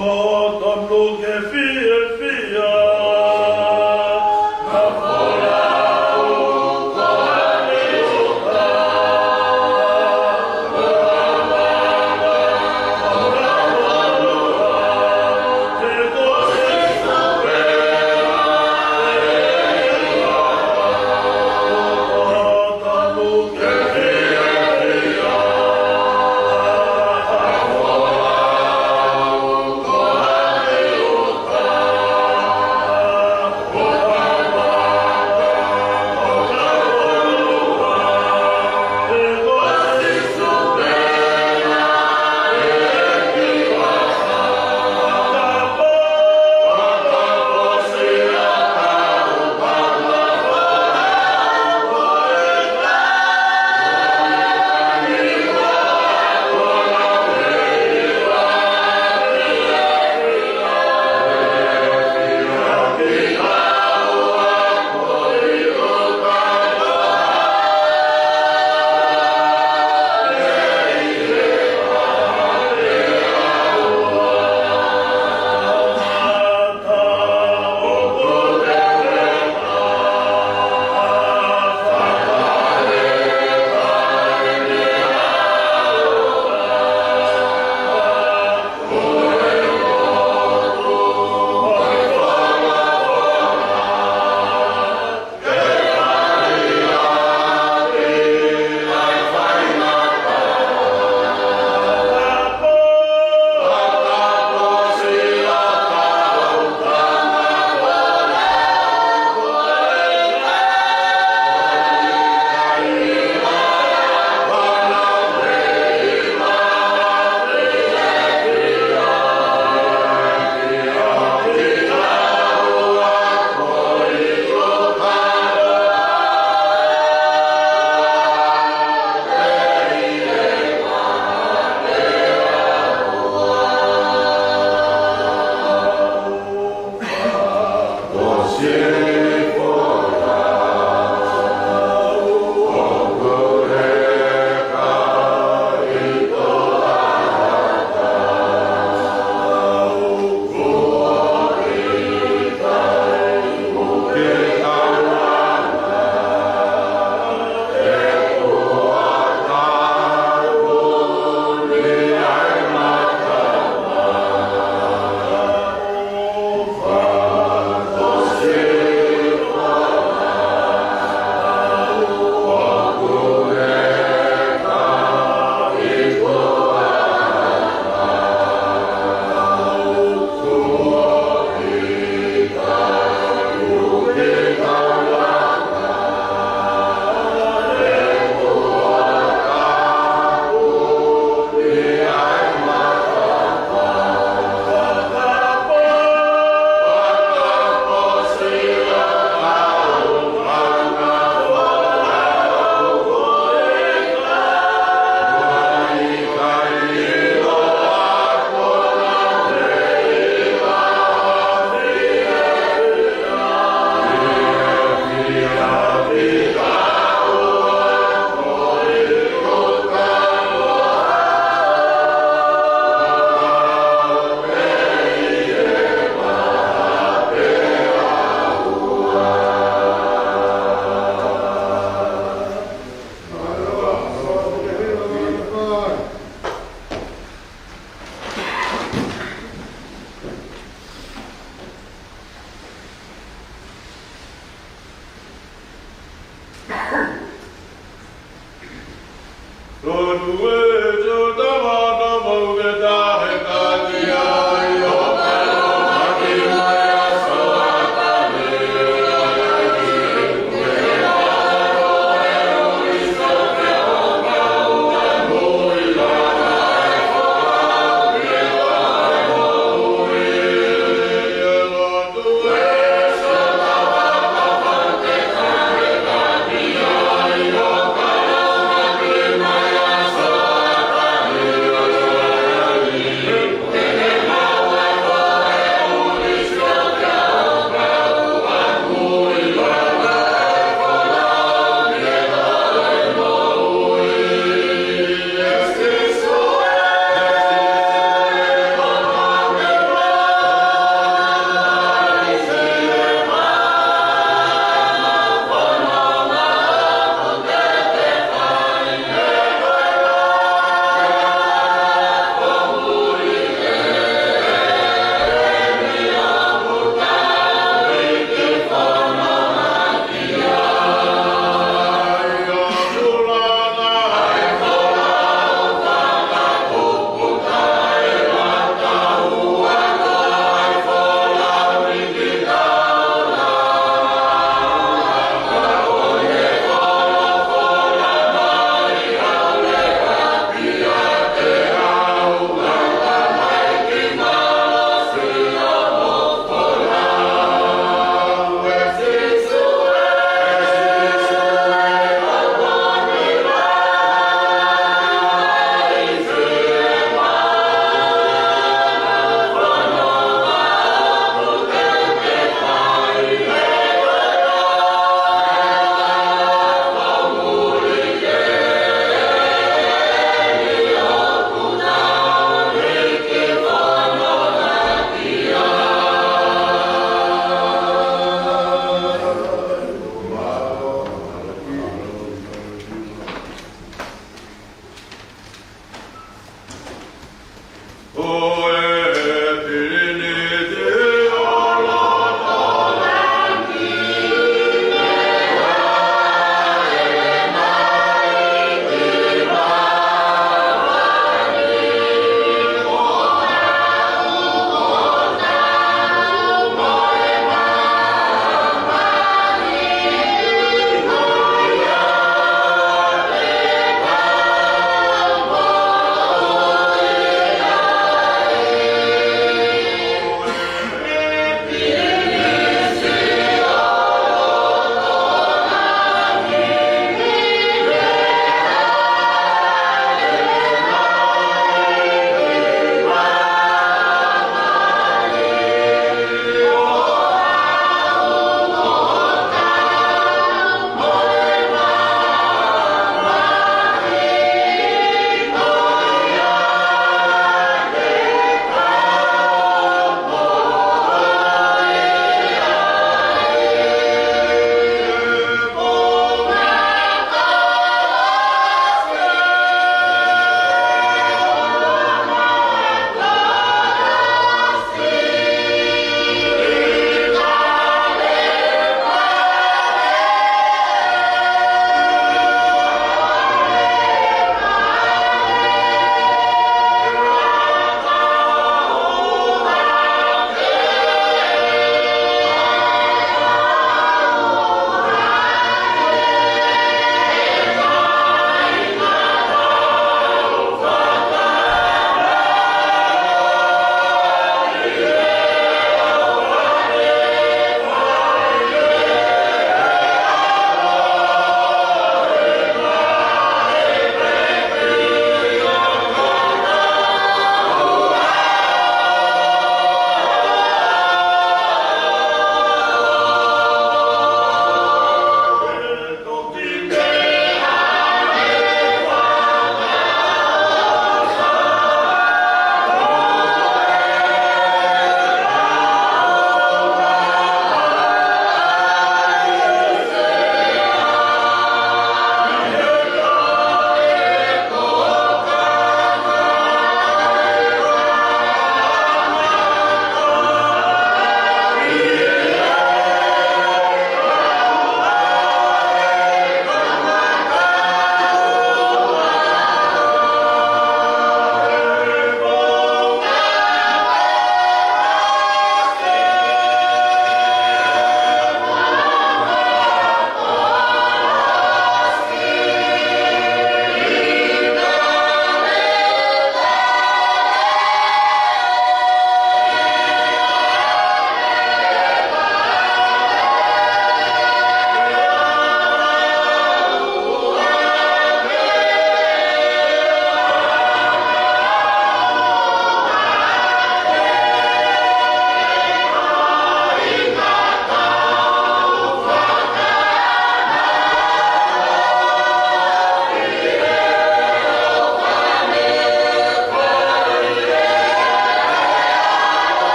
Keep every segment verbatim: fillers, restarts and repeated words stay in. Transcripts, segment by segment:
Tonu ke fiefia.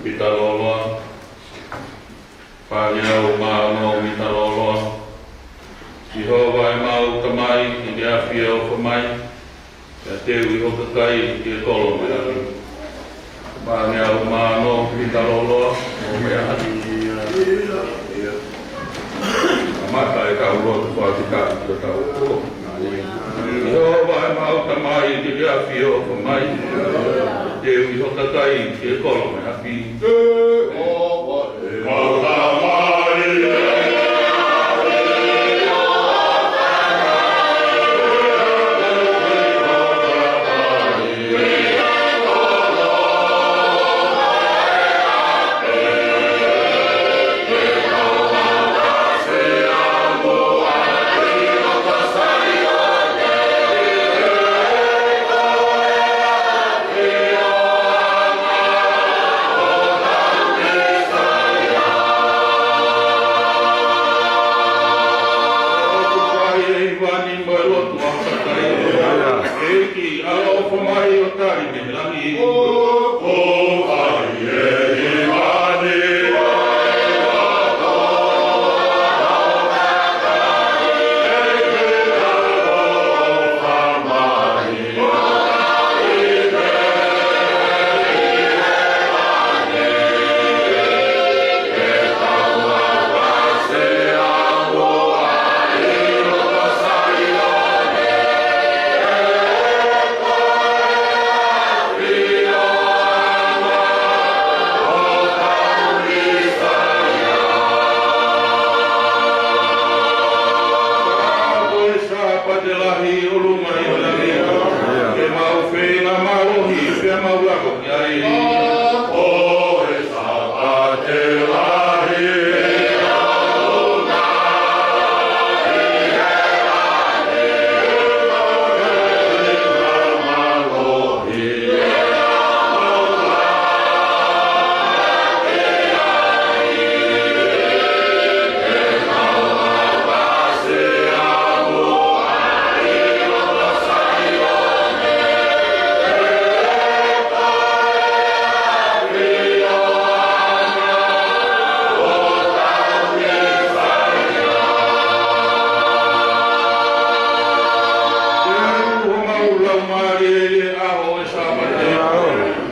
Pita loloa. Paʻanga ʻe ua mā ono, pita loloa. Sihova ʻemau Tamai, ʻEiki ʻa e ʻAfio ʻoku ʻomai, ʻa e teu ʻi ho kakai ki he kolo mo e ʻapi. Paʻanga ʻe ua mā ono, pita loloa. ʻO meʻa hake. Kamata e kau lotu fakafetaʻi ki hotau ʻOtua. Sihova ʻemau Tamai, ʻEiki ʻa e ʻAfio ʻoku ʻomai, teu ʻi ho kakai ki he kolo mo e ʻapi.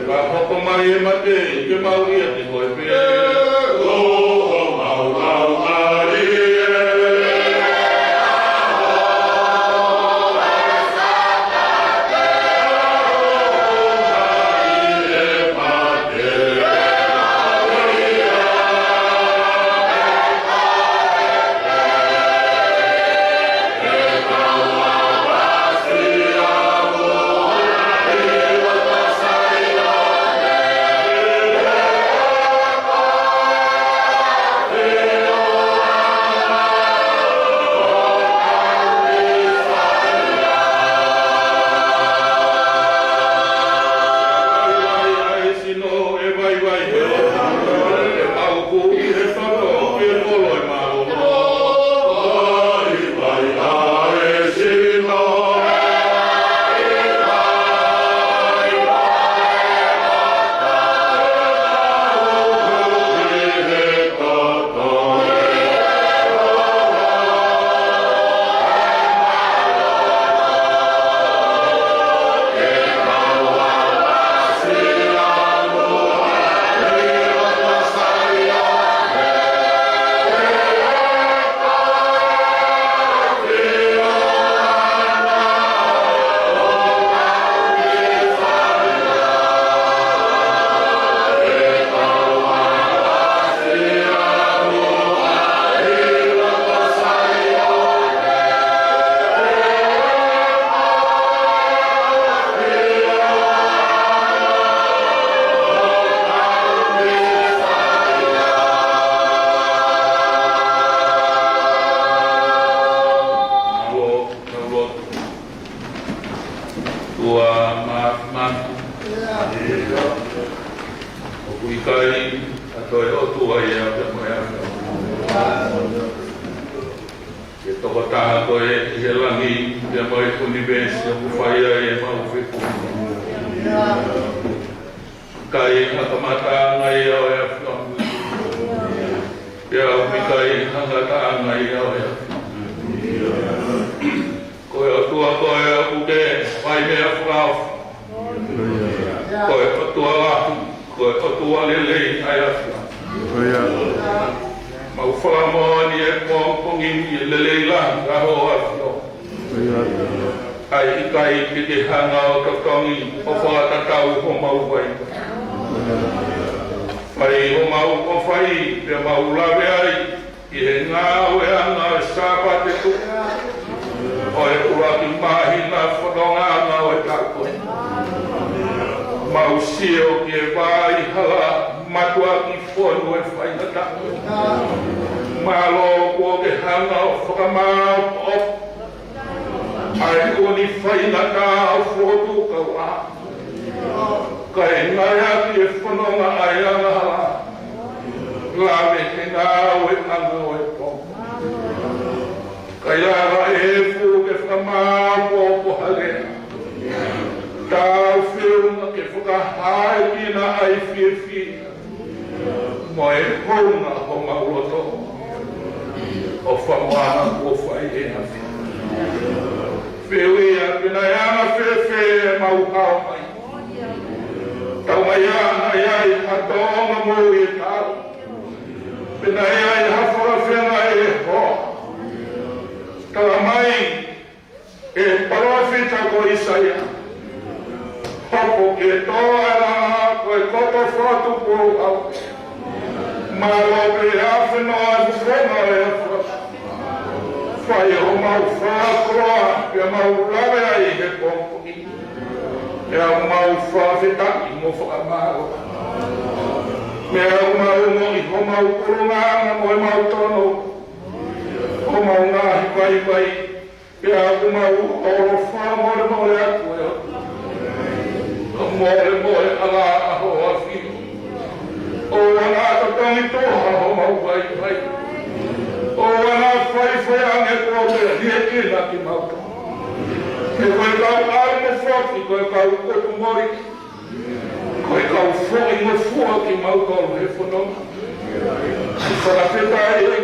Ka hoko mai e mate, ke mau ʻiate koe pē. Tua ma ma. ʻOku ʻikai ha toe ʻOtua ia pea mo e ʻAfiona. Ke tokotaha koe ʻi he langi pea mo e ʻunivēsi ʻoku fai ai ʻemau fekumi. ʻIkai ha kamataʻanga ia ʻo e ʻAfiona. Pea ʻoku ʻikai ha ngataʻanga ia ʻo e ʻAfiona. Ko e ʻOtua koe ʻoku ke fai meʻa fakaofo. Ko e ʻOtua lahi, ko e ʻOtua lelei ʻa e ʻAfiona. Mau fakamoʻoni ʻi he pongipongi ni ʻa e lelei lahi ʻa ho ʻAfiona. ʻA ia ʻikai ke ke hanga ʻo totongi ʻo fakatatau homau vaivai. Fai homau ʻofa pea mau lave ai ʻi he ngāueʻanga ʻo e Sāpate Tuʻi ʻo e ʻuluaki māhina fonongaʻanga ʻo e taʻu ko eni. Mau sio ki he vaʻa hala mātuʻaki fonu ʻo e faingataʻa. Mālō kuo ke hanga ʻo fakamāʻopoʻopo ʻa e ʻū faingataʻa ʻo e fokotuʻu kauʻā. Kae ngāueʻaki e fononga ʻa e angahala. Lave he ngāueʻanga ʻo e pō. Kae lava ʻe he efu ke fakamāʻopoʻopo ha lea. Tau feʻunga ke fakahāʻi ʻa e fiefia mo e hounga homau loto. ʻOfa moʻanga kuo fai ʻe he ʻAfiona. Fehuʻi ia pe naʻe anga fēfē ʻemau hao mai. Tau mai ā naʻe ʻi ai ha tōʻonga moʻui ʻe taau. Pe naʻe ʻi ai ha fakafenga ʻe hoa. Tala mai ʻe he palōfita ko ʻĪsaia. Hopo ke tō ʻa e langa ko e koto fokotuʻu pō au. Mālō pē ʻa e fenoa ʻa e fofona ʻo e ʻAfiona. Fai homau fakakoloa pea mau lave ai he pongipongi ni. Pea ʻoku mau fakafetaʻi mo fakamālō. Pea ʻoku mau ongoʻi homau ʻulungaanga mo ʻemau tono, homau ngaahi vaivai. Pea ʻoku mau ʻofa fakamolemole atu ʻe ʻOtua. Fakamolemole ʻa e ʻAlo ʻa Hoʻo ʻAfio. ʻOua naʻa totongi tuha homau vaivai. ʻOua naʻa faifai ange kuo ke liʻekina kimautolu. He ko e kau ʻalu mo foki, ko e kau kupu moli, ko e kau foʻi ngofua kimautolu he fononga. Fakafetaʻi,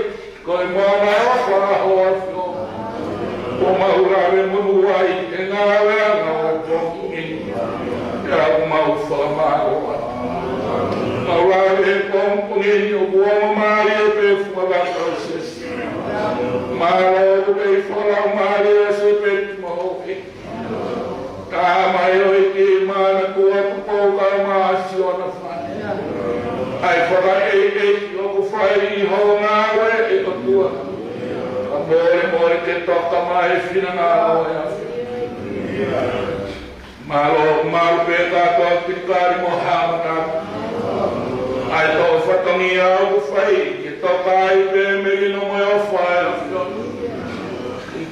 ko e mana ʻofa ʻa Hoʻo ʻAfio ʻoku mau lave monū ai he ngāueʻanga ʻo e pongipongi ni. Pea ʻoku mau fakamālō atu. Mau lave he pongipongi ni ʻoku ongo mālie pē fua la kau sesi. Mālō ʻoku kei fakalaumālie ʻa Sepeti mo Hope. Tama ʻEiki, mana kuo ʻoatu pau ka ma si ona fai. ʻA e fakaʻeiʻeiki ʻoku fai ʻi hoʻo ngāue ʻe ʻOtua. Fakamolemole ke toka mai e finangalo ʻo e ʻAfio. Mālō, mālō pē kātoa ki kali mo hāmata. ʻA e toʻo fatongia ʻoku fai, ke toka ai pē melino mo e ʻofa ʻa e ʻAfio.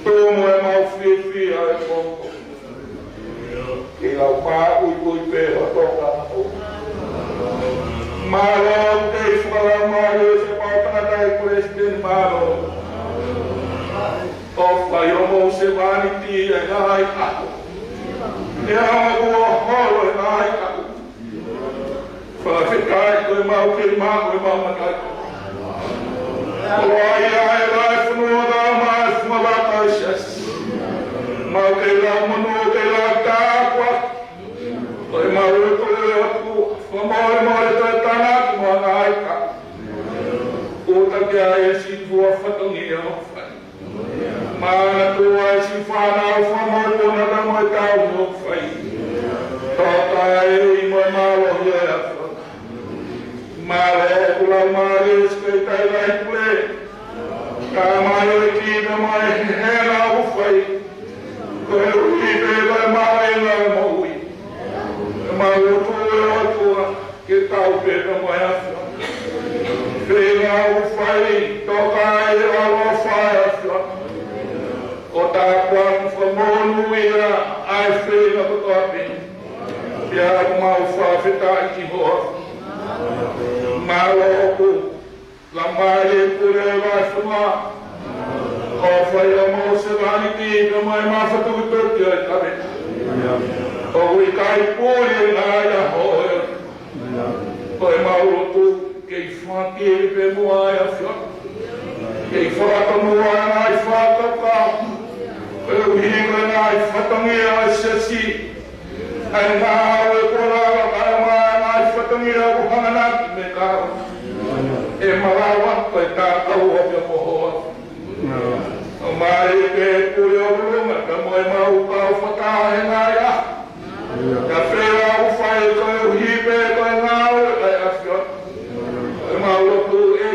Tumu ʻemau fiefia ʻi he pongipongi. Ke lau maʻuiʻui pē hoʻo toka. Mālō ʻoku kei fakalaumālie ʻa e Sēpau Tangata ʻi Palesiteni, mālō. ʻOfa ʻi hoʻomou sevāniti ʻi he ngaahi ʻaho. ʻI he ʻaho kuo holo ʻi he ngaahi ʻaho. Fakafetaʻi ko e mau kei maʻu ʻemau mataʻi. Ko ia ʻa e vahefonua ka ma e funga vaka ʻo e siasi. Mau kei lau monū, kei lau tāpuaki. Ko e mau lotu ʻe ʻOtua, fakamolemole ko e tānaki mo e ngaahi kakai. ʻOku taki ai e siʻi fua fatongia ʻoku fai. Manatua e siʻi fānau fakamolemole mo e tau ʻoku fai. Toka ai mo e mālohi ʻo e ʻAfio. Mālō ʻoku laumālie ʻa e Sekelitali Lahi Pule. Tama ʻEiki pea mo e hehena ʻoku fai. Koeʻuhi pē ko e maʻu ʻa e ngaahi moʻui. Mau lotu ʻe ʻOtua ke tau pē pea mo e ʻAfio. Feinga ʻoku fai, toka ai e ʻaloʻofa ʻa e ʻAfio. ʻO tāpuaki fakamonūʻia ʻa e feinga kotoa pē. Pea ʻoku mau fakafetaʻi ki hoʻo ʻAfio. Mālō ʻoku laumālie e pule ʻo e vahefonua. ʻOfa ʻi hoʻomou sevāniti pea mo e mafatukituki ʻo e kaveinga. ʻOku ʻikai puli e ngaahi ʻaho ʻo e ʻOtua. Ko e mau lotu, kei fakakivi pē muʻa ʻa e ʻAfio. Kei fakatomala ʻa e ngaahi fakakaukau. Koeʻuhi ko e ngaahi fatongia ʻo e siasi. ʻA e ngāue kuo lava kae ʻumaʻā e ngaahi fatongia ʻoku hanganaki mei he kahaʻu. ʻE malava ko e tākau ʻo pea mo hoʻo ʻAfio. ʻOmai pē pule ʻo lulunga pea mo e mau kau fakataha he ngaahi ʻaho. Ka feinga ʻoku fai koeʻuhi pē ko e ngāue ʻa e ʻAfio. Ko e mau lotu ʻe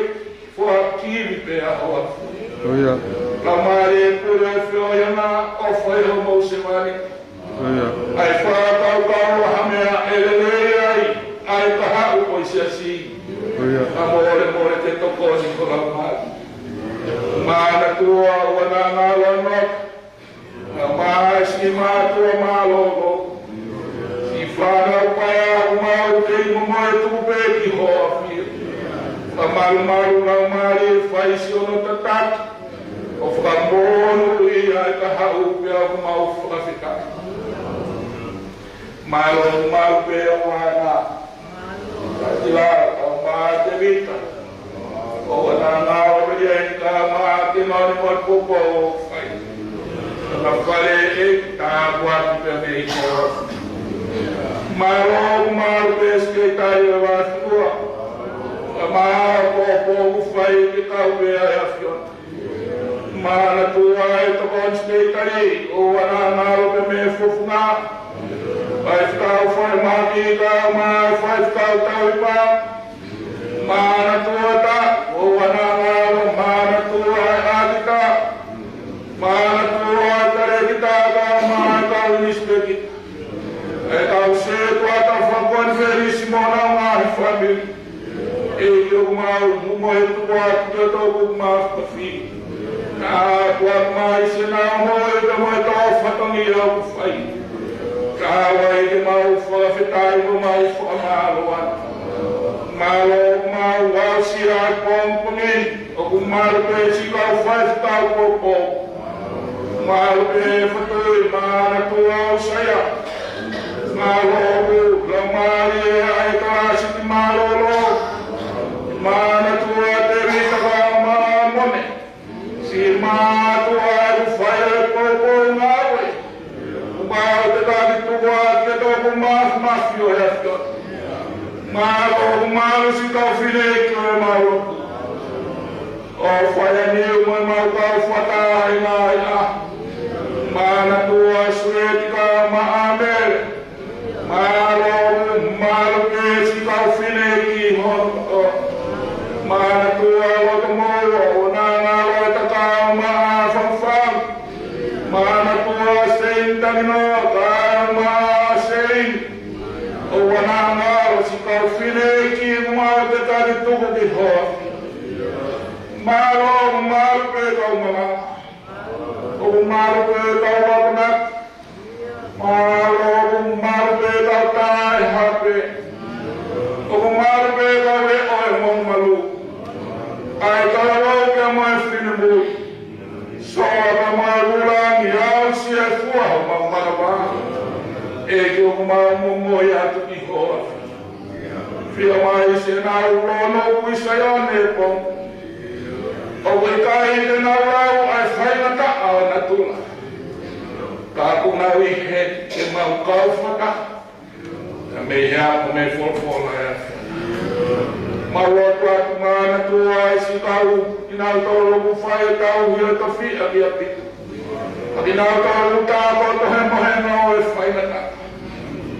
fakakivi pē ʻa hoʻo ʻAfio. Laumālie e pule ʻo e ʻAfio ʻi hono ʻofa ʻi hoʻomou sevāniti. ʻA e fakakaukau ʻa ha meʻa ʻe lelei ai ʻa e kahaʻu ʻo e siasi. Fakamolemole ke tokoni ho laumālie. Manatua ʻoua naʻa ngalo ʻa e nofo. Ka mai siʻi mātuʻa mālōlō. Siʻi fānau paea ʻoku mau kei momoʻi tuku pē ki hoʻo ʻAfio. Ka malumalu laumālie fai siʻono tataki. ʻO fakamonūʻia ʻa e kahaʻu pea ʻoku mau fakafetaʻi. Mālō, mālō pē ʻa e ʻAfio. Ka tila, ka ma Tēvita. ʻOua naʻa ngalo pē ia ʻi ka ma ke nani mo popo fai. Ka fale e tāpuaki pē mei hoʻo. Mālō, mālō pē Sekelitali ʻo e Vahefonua. Ka ma popo fai ke kau pē ʻa e ʻAfio. Manatua e tokoni Sekelitali, ʻoua naʻa ngalo pē mei he fofonga. Faifekau Falemahaki kae ʻumaʻā e faifekau Tauipa. Manatua ta, ʻoua naʻa ngalo, manatua e ʻākita. Manatua e talēkita kae ʻumaʻā e kau inisipekita. E kau ʻEiki, ʻoku mau momohe atu ki he toko mafi. Ka ʻoku ʻomai siʻenau moʻui pea mo e tō fatongia ʻoku fai. Ka ʻoua ʻe ke mau fakafetaʻi mo mai fakamālō atu. Mālō ʻoku mau aʻusia e pongipongi ni, ʻoku malu pē siʻi kau faifekau poupou. Mālō pē Fatui, Manatua, ʻOsaia. Mālō ʻoku laumālie ʻa e kalasi ki mālōlō. Manatua Tēvita Maʻamone. Siʻi mātuʻa ʻoku fai e poupou ngāue. ʻOku mau tataki tuku atu ki he toko mafimafi ʻo e ʻAfiona. Mālō ʻoku malu siʻi kau fineʻeiki ʻo e mau lotu. ʻO fai ʻa e niu mo e mau kau fakataha ʻi he ngaahi ʻaho. Manatua Sueti Kamaʻamele. Mālō ʻoku malu pē siʻi kau fineʻeiki hono kotoa. Manatua Lotomoua, ʻoua naʻa ngalo e takau maʻa Fangafanga. Manatua Seini Talanoa, kau maʻa Seini. ʻOua naʻa ngalo siʻi kau fineʻeiki, mau tataki tuku ki he ʻAfiona. Mālō, malu pē kau malanga. ʻOku malu pē kau akonaki. Mālō, ʻoku malu pē kau taʻehape. ʻOku malu pē kau leʻo ʻo e monumanu. ʻA e talavou pea mo e finemui. Sola pea mo e vūlangi, aʻusia e fua ʻo homau manava. ʻEiki, ʻoku mau momohe atu ki he ʻAfiona. Fio mai siʻenau lono ʻi Saione he pongipongi. ʻOku ʻikai te nau lau ʻa e faingataʻa ʻo natula. Ka ʻoku nau ʻi heni ke mau kau fakataha. Ka mei he ʻaho, mei he folofola ʻa e ʻAfiona. Mau lotu atu Manatua ʻa e siʻi kau, kinautolu ʻoku fai e tauhi ʻo e tofiʻa ki ʻapi. Ka kinautolu ʻoku tākoto he mohenga ʻo e faingataʻa.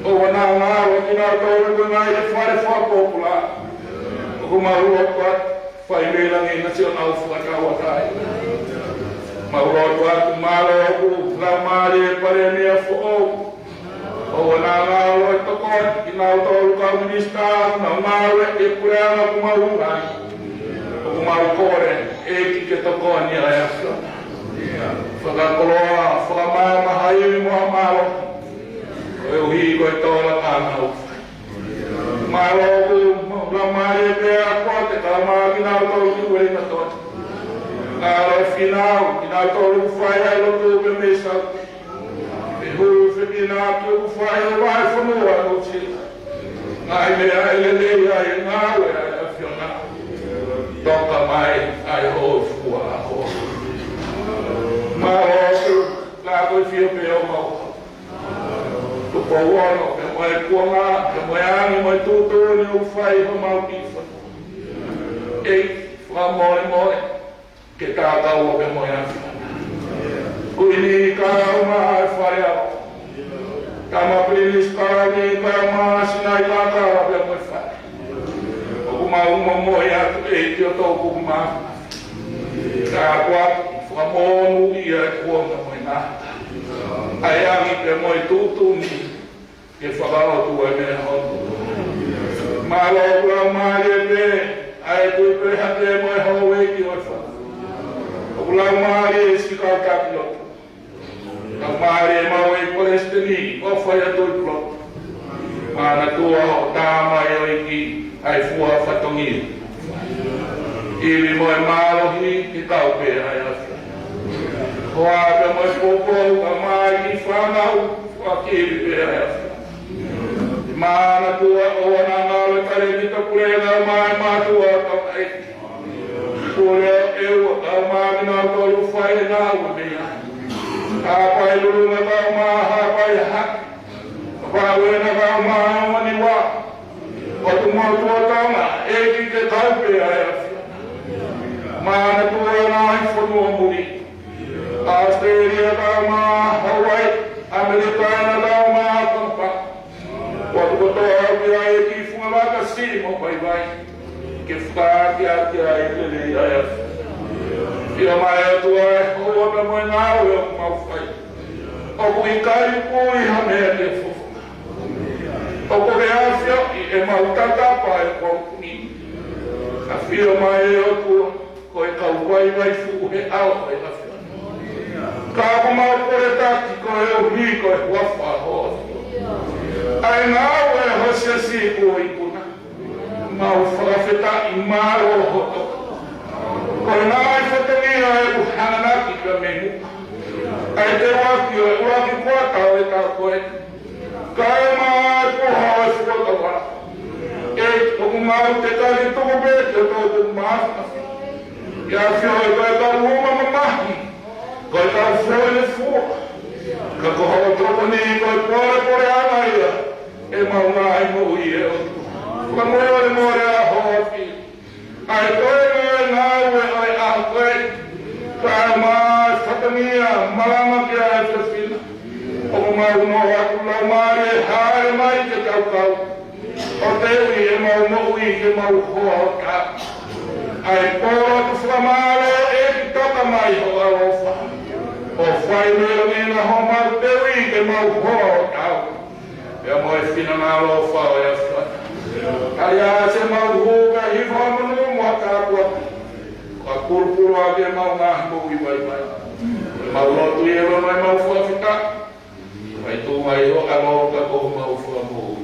ʻOua naʻa ngalo kinautolu ko e ngaahi fale fakapōpula. ʻOku mau lotu atu, fai mei langi naʻa siʻonau fakatauʻatāina. Mau lotu atu mālō ʻoku laumālie e Palēmia foʻou. ʻOua naʻa ngalo e tokoni kinautolu kau minisitā, naʻa ngalo e puleʻanga ʻoku mau ʻunga ai. ʻOku mau kole, ʻEiki ke tokoni ʻa e ʻAfiona. Fakakoloa, fakamamahiʻi mo ha mālohi. Koeʻuhi ko e tō lakanga ʻoku fai. Mālō ʻoku mau laumālie pē ʻa e kau te kau mā kinautolu ki Uelingatoni. Mālō e fānau, kinautolu ʻoku fai ʻa e lotu pē mei Saute. Pea hū fekina ki ʻoku fai ʻa e vahefonua ʻo Nuʻusila. Ngaahi meʻa ʻe lelei ai e ngāue ʻa e ʻAfiona. Toka mai ʻa e hōifua ʻa ho. Mālō ʻoku lakoifio pē ʻo mau. Tupou Ono, pea mo e kuonga, pea mo e angi, mo e tuʻutuʻuni ʻoku fai homau kiʻi fonua. ʻEiki, fakamolemole ke tākau pea mo e ʻAfiona. Kuini Kalauni mo e fale ʻo Tama Pilinisi Kalauni, Kalauni Sinaikaka pea mo e fale. ʻOku mau momohe atu ʻEiki ʻo tau kuku mā. Ka kuo fakamonūʻia e kuonga mo e ngaahi ʻahiʻahi pea mo e tuʻutuʻuni ke fakaʻotua e meʻa hono. Mālō ʻoku laumālie pē ʻa e Tuʻi Pelehake mo e houʻeiki ʻo e fale. ʻOku laumālie siʻi kau taki lotu. Laumālie maʻu e Palesiteni, ʻo fai atu e pulotu. Manatua ʻo tā mai ʻo ʻEiki ʻa e fua fatongia. Ivi mo e mālohi ke kau pē ʻa e ʻAfiona. Hoa pea mo e poupou, kau mai ki fānau, fua ki ivi pē ʻa e ʻAfiona. Manatua ʻoua naʻa ngalo e talēkita puleʻanga mai mātuʻa kau ʻEiki. Pule ʻEua, kau mai kinautolu fai e ngāue mei ai. Haʻapai Lulunga, kau mai Haʻapai Hahake. Pāuena, kau mai Oniwa. ʻOtu Motu ʻo Tonga, ʻEiki ke kau pē ʻa e ʻAfiona. Manatua e ngaahi fonua muli. ʻAositelēlia, kau mai Hawaiʻi. ʻAmelika na, kau mai Tonga. ʻOtu kotoa ʻoku ʻi ai e kiʻi funga vaka siʻi mo vaivai. Ke fakaʻakiʻaki ai e lelei ʻa e ʻAfiona. Fio mai ʻOtua e houa pea mo e ngāue ʻoku mau fai. ʻOku ʻikai puli ha meʻa ke fofonga. ʻOku ke ʻafioʻi ʻemau tatapa ʻi ho konitinēniti. ʻAfio mai ʻe ʻOtua, ko e kau vaivai fuʻu he ʻao ʻo e ʻAfiona. Ka ʻoku mau kole taki koeʻuhi ko e huafa hoʻo ʻAfio. ʻA e ngāue ʻa ho siasi kuo ikuna. Mau fakafetaʻi, mālō hoʻo toka. Ko e ngaahi fatongia ʻoku hanganaki pea mei muʻa. ʻA e teuaki ʻo e ʻuluaki kuata ʻo e taʻu ko eni. Kae ʻumaʻā ʻa e puha ʻo e fuakava. ʻEiki, ʻoku mau tali tuku pē ki hoʻo toʻukupu mafimafi. ʻIo ʻAfio, ko e kau uma mamahi, ko e kau foʻi fua. Ka ko hoʻo tokoni ko e polepoleʻanga ia ʻemau ngaahi moʻui ʻe ʻOtua. Fakamolemole ʻa ho ʻAfio. ʻA e toe ngāue ʻo e ʻaho ko eni, kae ʻumaʻā e fatongia malanga ki ai ʻa e fefine. ʻOku mau nofo atu, Laumālie, hāʻele mai ke tau kau ʻo teuʻi ʻemau moʻui ke mau hoa ʻo taau. ʻA e pō atu fakamālō, ʻEiki, toka mai ho ʻaloʻofa ʻo fai mei langi ʻa homau teuʻi ke mau hoa ʻo taau. Pea mo e finangalo ʻo e ʻAfiona. Tali ʻa ʻemau hū kae hifo ʻa e monū mo e tāpuaki. Kuo pulupulu ʻaki ʻemau ngaahi moʻui vaivai. ʻOku mau lotu ʻi he loto ʻemau fakafetaʻi. Mai tuʻu mai ho ʻAlo ka ko homau Fakamoʻui.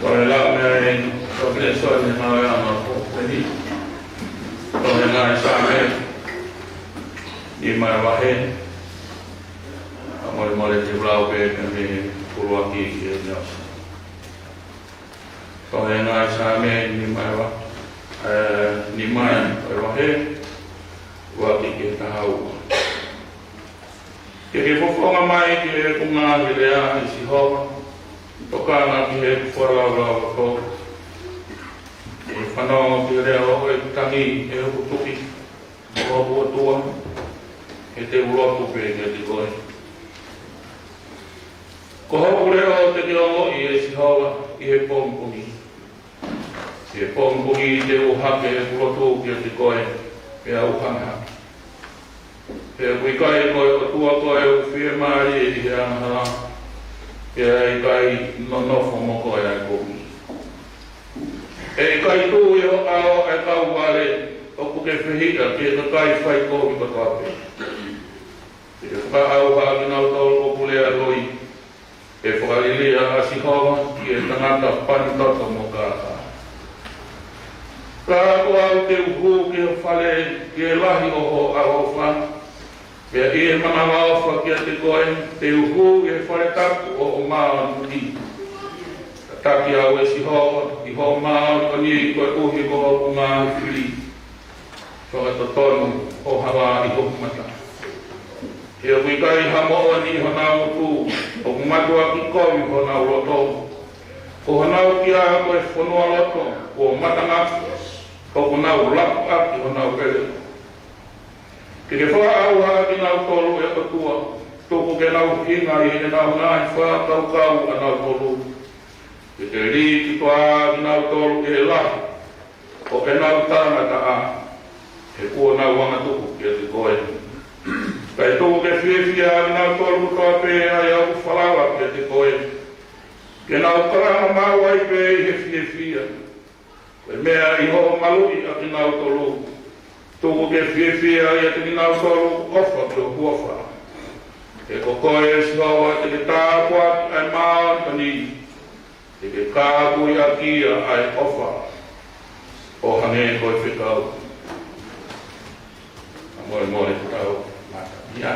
Ko e lau meʻa eni, ko e lēsoni ʻo e ʻaho ko eni. Ko e ngaahi Saame, nima ʻa e vahe. Ka molemole te u lau pē mei he ʻuluaki ki he nima. Ko e ngaahi Saame, nima ʻa e va-, ē, nima ʻa e vahe, ʻuluaki ki he taha ua. Ke ke fofonga mai ki heʻeku ngaahi lea, ʻe Sihova, tokanga ki heʻeku fakalaulauloto. Ke fanongo ki he lea ʻo e tangi ʻe hoku Tuʻi, ʻo hoku ʻOtua, he te u lotu pē kiate koe. Ko hoku leʻo te ke ongoʻi, ʻe Sihova, ʻi he pongipongi. ʻI he pongipongi te u ʻohake ʻeku lotu kiate koe, pea u hanga hake. He ʻoku ʻikai ko e ʻOtua koe ʻoku fiemālie ʻi he angahala, pea ʻe ʻikai nonofo mo koe ʻa e kovi. ʻE ʻikai tuʻu ʻi ho ʻao ʻa e kau vale, ʻoku ke fehiʻa ki he kakai faikovi kotoa pē. ʻE fakaʻauha kinautolu ʻoku lea loi, ʻe fakaliliʻa ʻa Sihova ki he tangata pani toto mo kākā. Ka ko au te u hū ki ho fale, ki he lahi ʻo ho ʻaloʻofa, pea ʻi he manavaʻofa kiate koe, te u hū ʻi he fale tapu ʻo ho māʻoniʻoni. Tataki au, ʻe Sihova, ʻi ho māʻoniʻoni koeʻuhi ko hoku ngaahi fili. Fakatotonu ho hala ʻi hoku mata. He ʻoku ʻikai ha moʻoni ʻi honau ngutu, ʻoku mātuʻaki kovi honau loto. Ko honau kia ko e fonualoto, kuo matangaku, ʻoku nau laku ʻaki honau vele. Ke ke fakaʻauha kinautolu, ʻe ʻOtua, tuku ke nau hinga ʻi heʻenau ngaahi fakakaukau ʻanautolu. Ke ke lī kituʻa kinautolu ʻi he lahi ʻo ʻenau talangataʻa, he kuo nau angatuku kiate koe. Kae tuku ke fiefia kinautolu kotoa pē ʻa ia ʻoku falala kiate koe, ke nau kalanga maʻu ai pē ʻi he fiefia. Ko e meʻa ʻi hoʻo maluʻi ʻa kinautolu, tuku ke fiefia ʻiate kinautolu ʻoku ʻofa ki ho huafa. He ko koe, Sihova, te ke tāpuakiʻi ʻa e māʻoniʻoni, te ke kāpuiʻaki ia ʻa e ʻofa ʻo hangē ko e fekau. Kae molemole ke tau mata ia.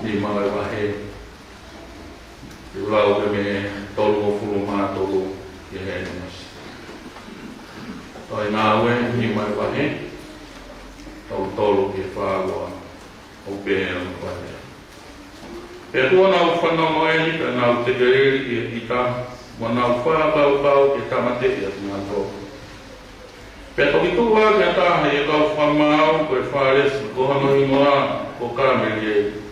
Nima ʻo e vahe, ʻoku lau pē mei he tolungofulu mā tolu ki he ʻenimasi. Tohi Ngāue, nima ʻo e vahe, tolu tolu ki he fā ua, ʻoku pehē hono vahe. Pea kuo nau fanongo eni, pea nau tekeleli ʻi he ʻita, mo nau fakakaukau ke tāmateʻi ʻa kinautolu. Pea toki tuʻu hake ha taha ʻi he kau fakamaau, ko e Fālesi, ko hono hingoa ko Kamelieli.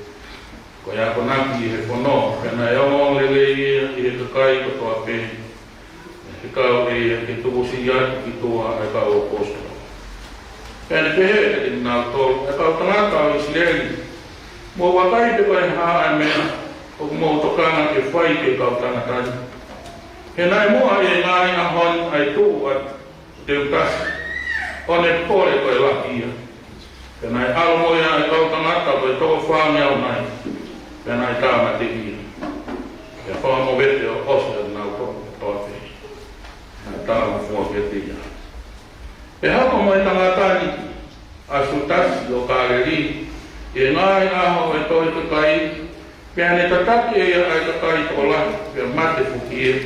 Ko e akonaki ʻi he fono, pea naʻe ongoongolelei ia ʻi he kakai kotoa pē, ʻi he kau ʻe ia ke tukusiʻi atu ki tuʻa ʻa e kau ʻaposetolo. Pea ne pehē kiate kinautolu, ʻE kau tangata ʻo ʻIsileli, mou vakai pe ko e hā ʻa e meʻa ʻoku mou tokanga ke fai ki he kau tangata ni. He naʻe muʻa ʻi he ngaahi ʻaho ni ʻa e tuʻu ʻa Teutasi, ʻo ne pole ko e lahi ia. Pea naʻe ʻalu mo ia ʻa e kau tangata ko e toko fāngeau nai, pea naʻe tāmateʻi ia. Pea fakamovete ʻo ʻosi ʻa kinautolu kotoa pē naʻe talangofua kiate ia. Pea hoko mai e tangata ni, ʻa Siutasi ʻo Kāleli, ʻi he ngaahi ʻaho ʻo e Tohi Kakai, pea ne tataki ʻe ia ʻa e kakai tokolahi, pea mate foki ia.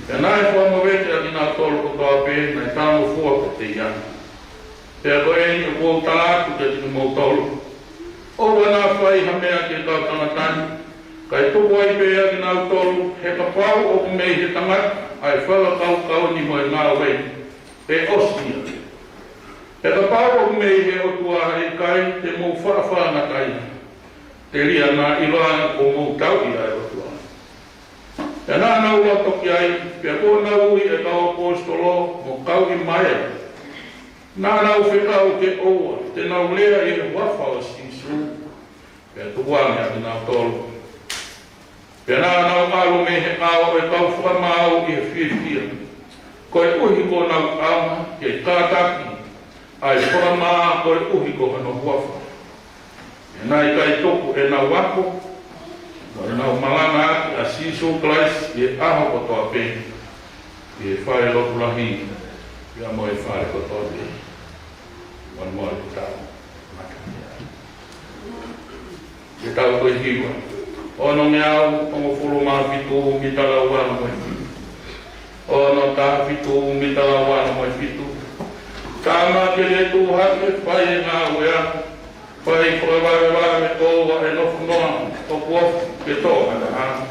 Pea naʻe fakamovete ʻa kinautolu kotoa pē naʻe talangofua kiate ia. Pea ko eni ʻoku ou tala atu kiate kimoutolu, ʻoua naʻa fai ha meʻa ki he kau tangata ni, kae tuku ai pē ʻa kinautolu, he kapau ʻoku mei he tangata ʻa e fakakaukau ni mo e ngāue ni, ʻe ʻosi ia. He kapau ʻoku mei he ʻOtua, ʻe ʻikai te mou faʻa faʻa ngata ia. Telia naʻa ʻiloange kuo mou tauʻi ʻa e ʻOtua. Pea naʻa nau loto ki ai, pea kuo nau ui ʻa e kau ʻaposetolo mo kau ʻi maea. Naʻa nau fekau ke ʻoua te nau lea ʻi he huafa ʻo Sīsū, pea tukuange ʻa kinautolu. Pea naʻa nau ʻalu mei he ʻao ʻo e kau fakamaau ʻi he fiefia, koeʻuhi kuo nau ʻaonga ke kātaki ʻa e fakamā koeʻuhi ko hono huafa. Pea naʻe ʻikai tuku ʻenau ako, mo ʻenau malangaʻaki ʻa Sīsū Kalaisi ʻi he ʻaho kotoa pē, ʻi he fale lotu lahi, pea mo e fale kotoa pē. Mo e mo e tau. Ke tau ko e hiva. Ono ngeau, hongofulu mā fitu, mita lau ua mo e fitu. Ono taha fitu, mita lau ua mo e fitu. Tama ke le tuʻu hake, fai e ngāue ʻaku. Fai fakavavevave ʻo ʻoua ʻe nofo noa, ʻoku ofi ke tō ʻa e ʻaho.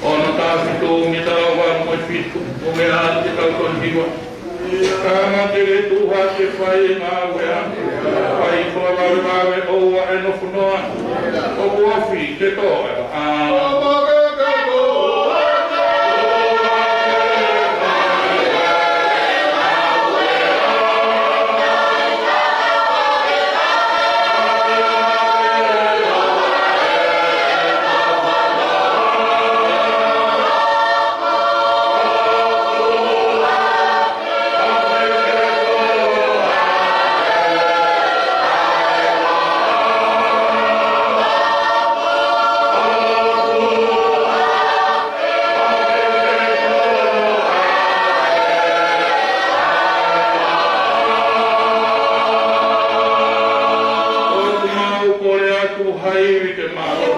Ono taha fitu, mita lau ua mo e fitu, ʻo meʻa ke tau ko e hiva. Tama ke le tuʻu hake, fai e ngāue ʻaku. Fai fakavavevave ʻo ʻoua ʻe nofo noa, ʻoku ofi ke tō ʻa e ʻaho. ʻOku mau kole atu ha ivi ke mālō.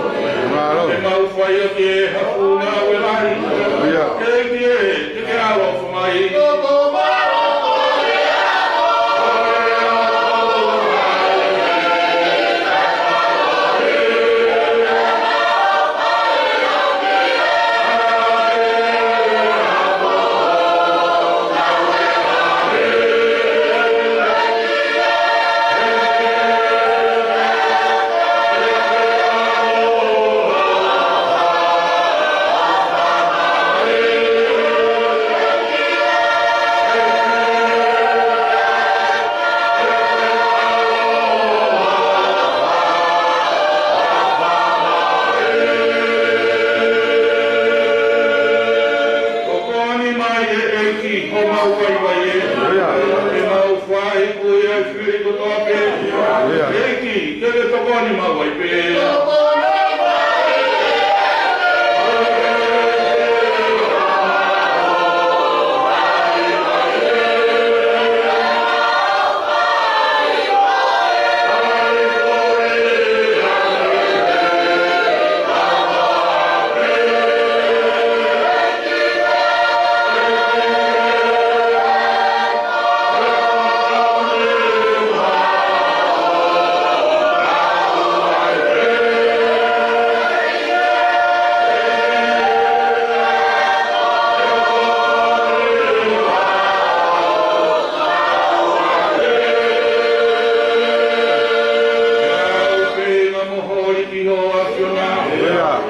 Mālō. Ke mau fai ʻaki ha fuʻu ngāue lahi. ʻIo. Ke ke, ke ke ʻaloʻofa mai.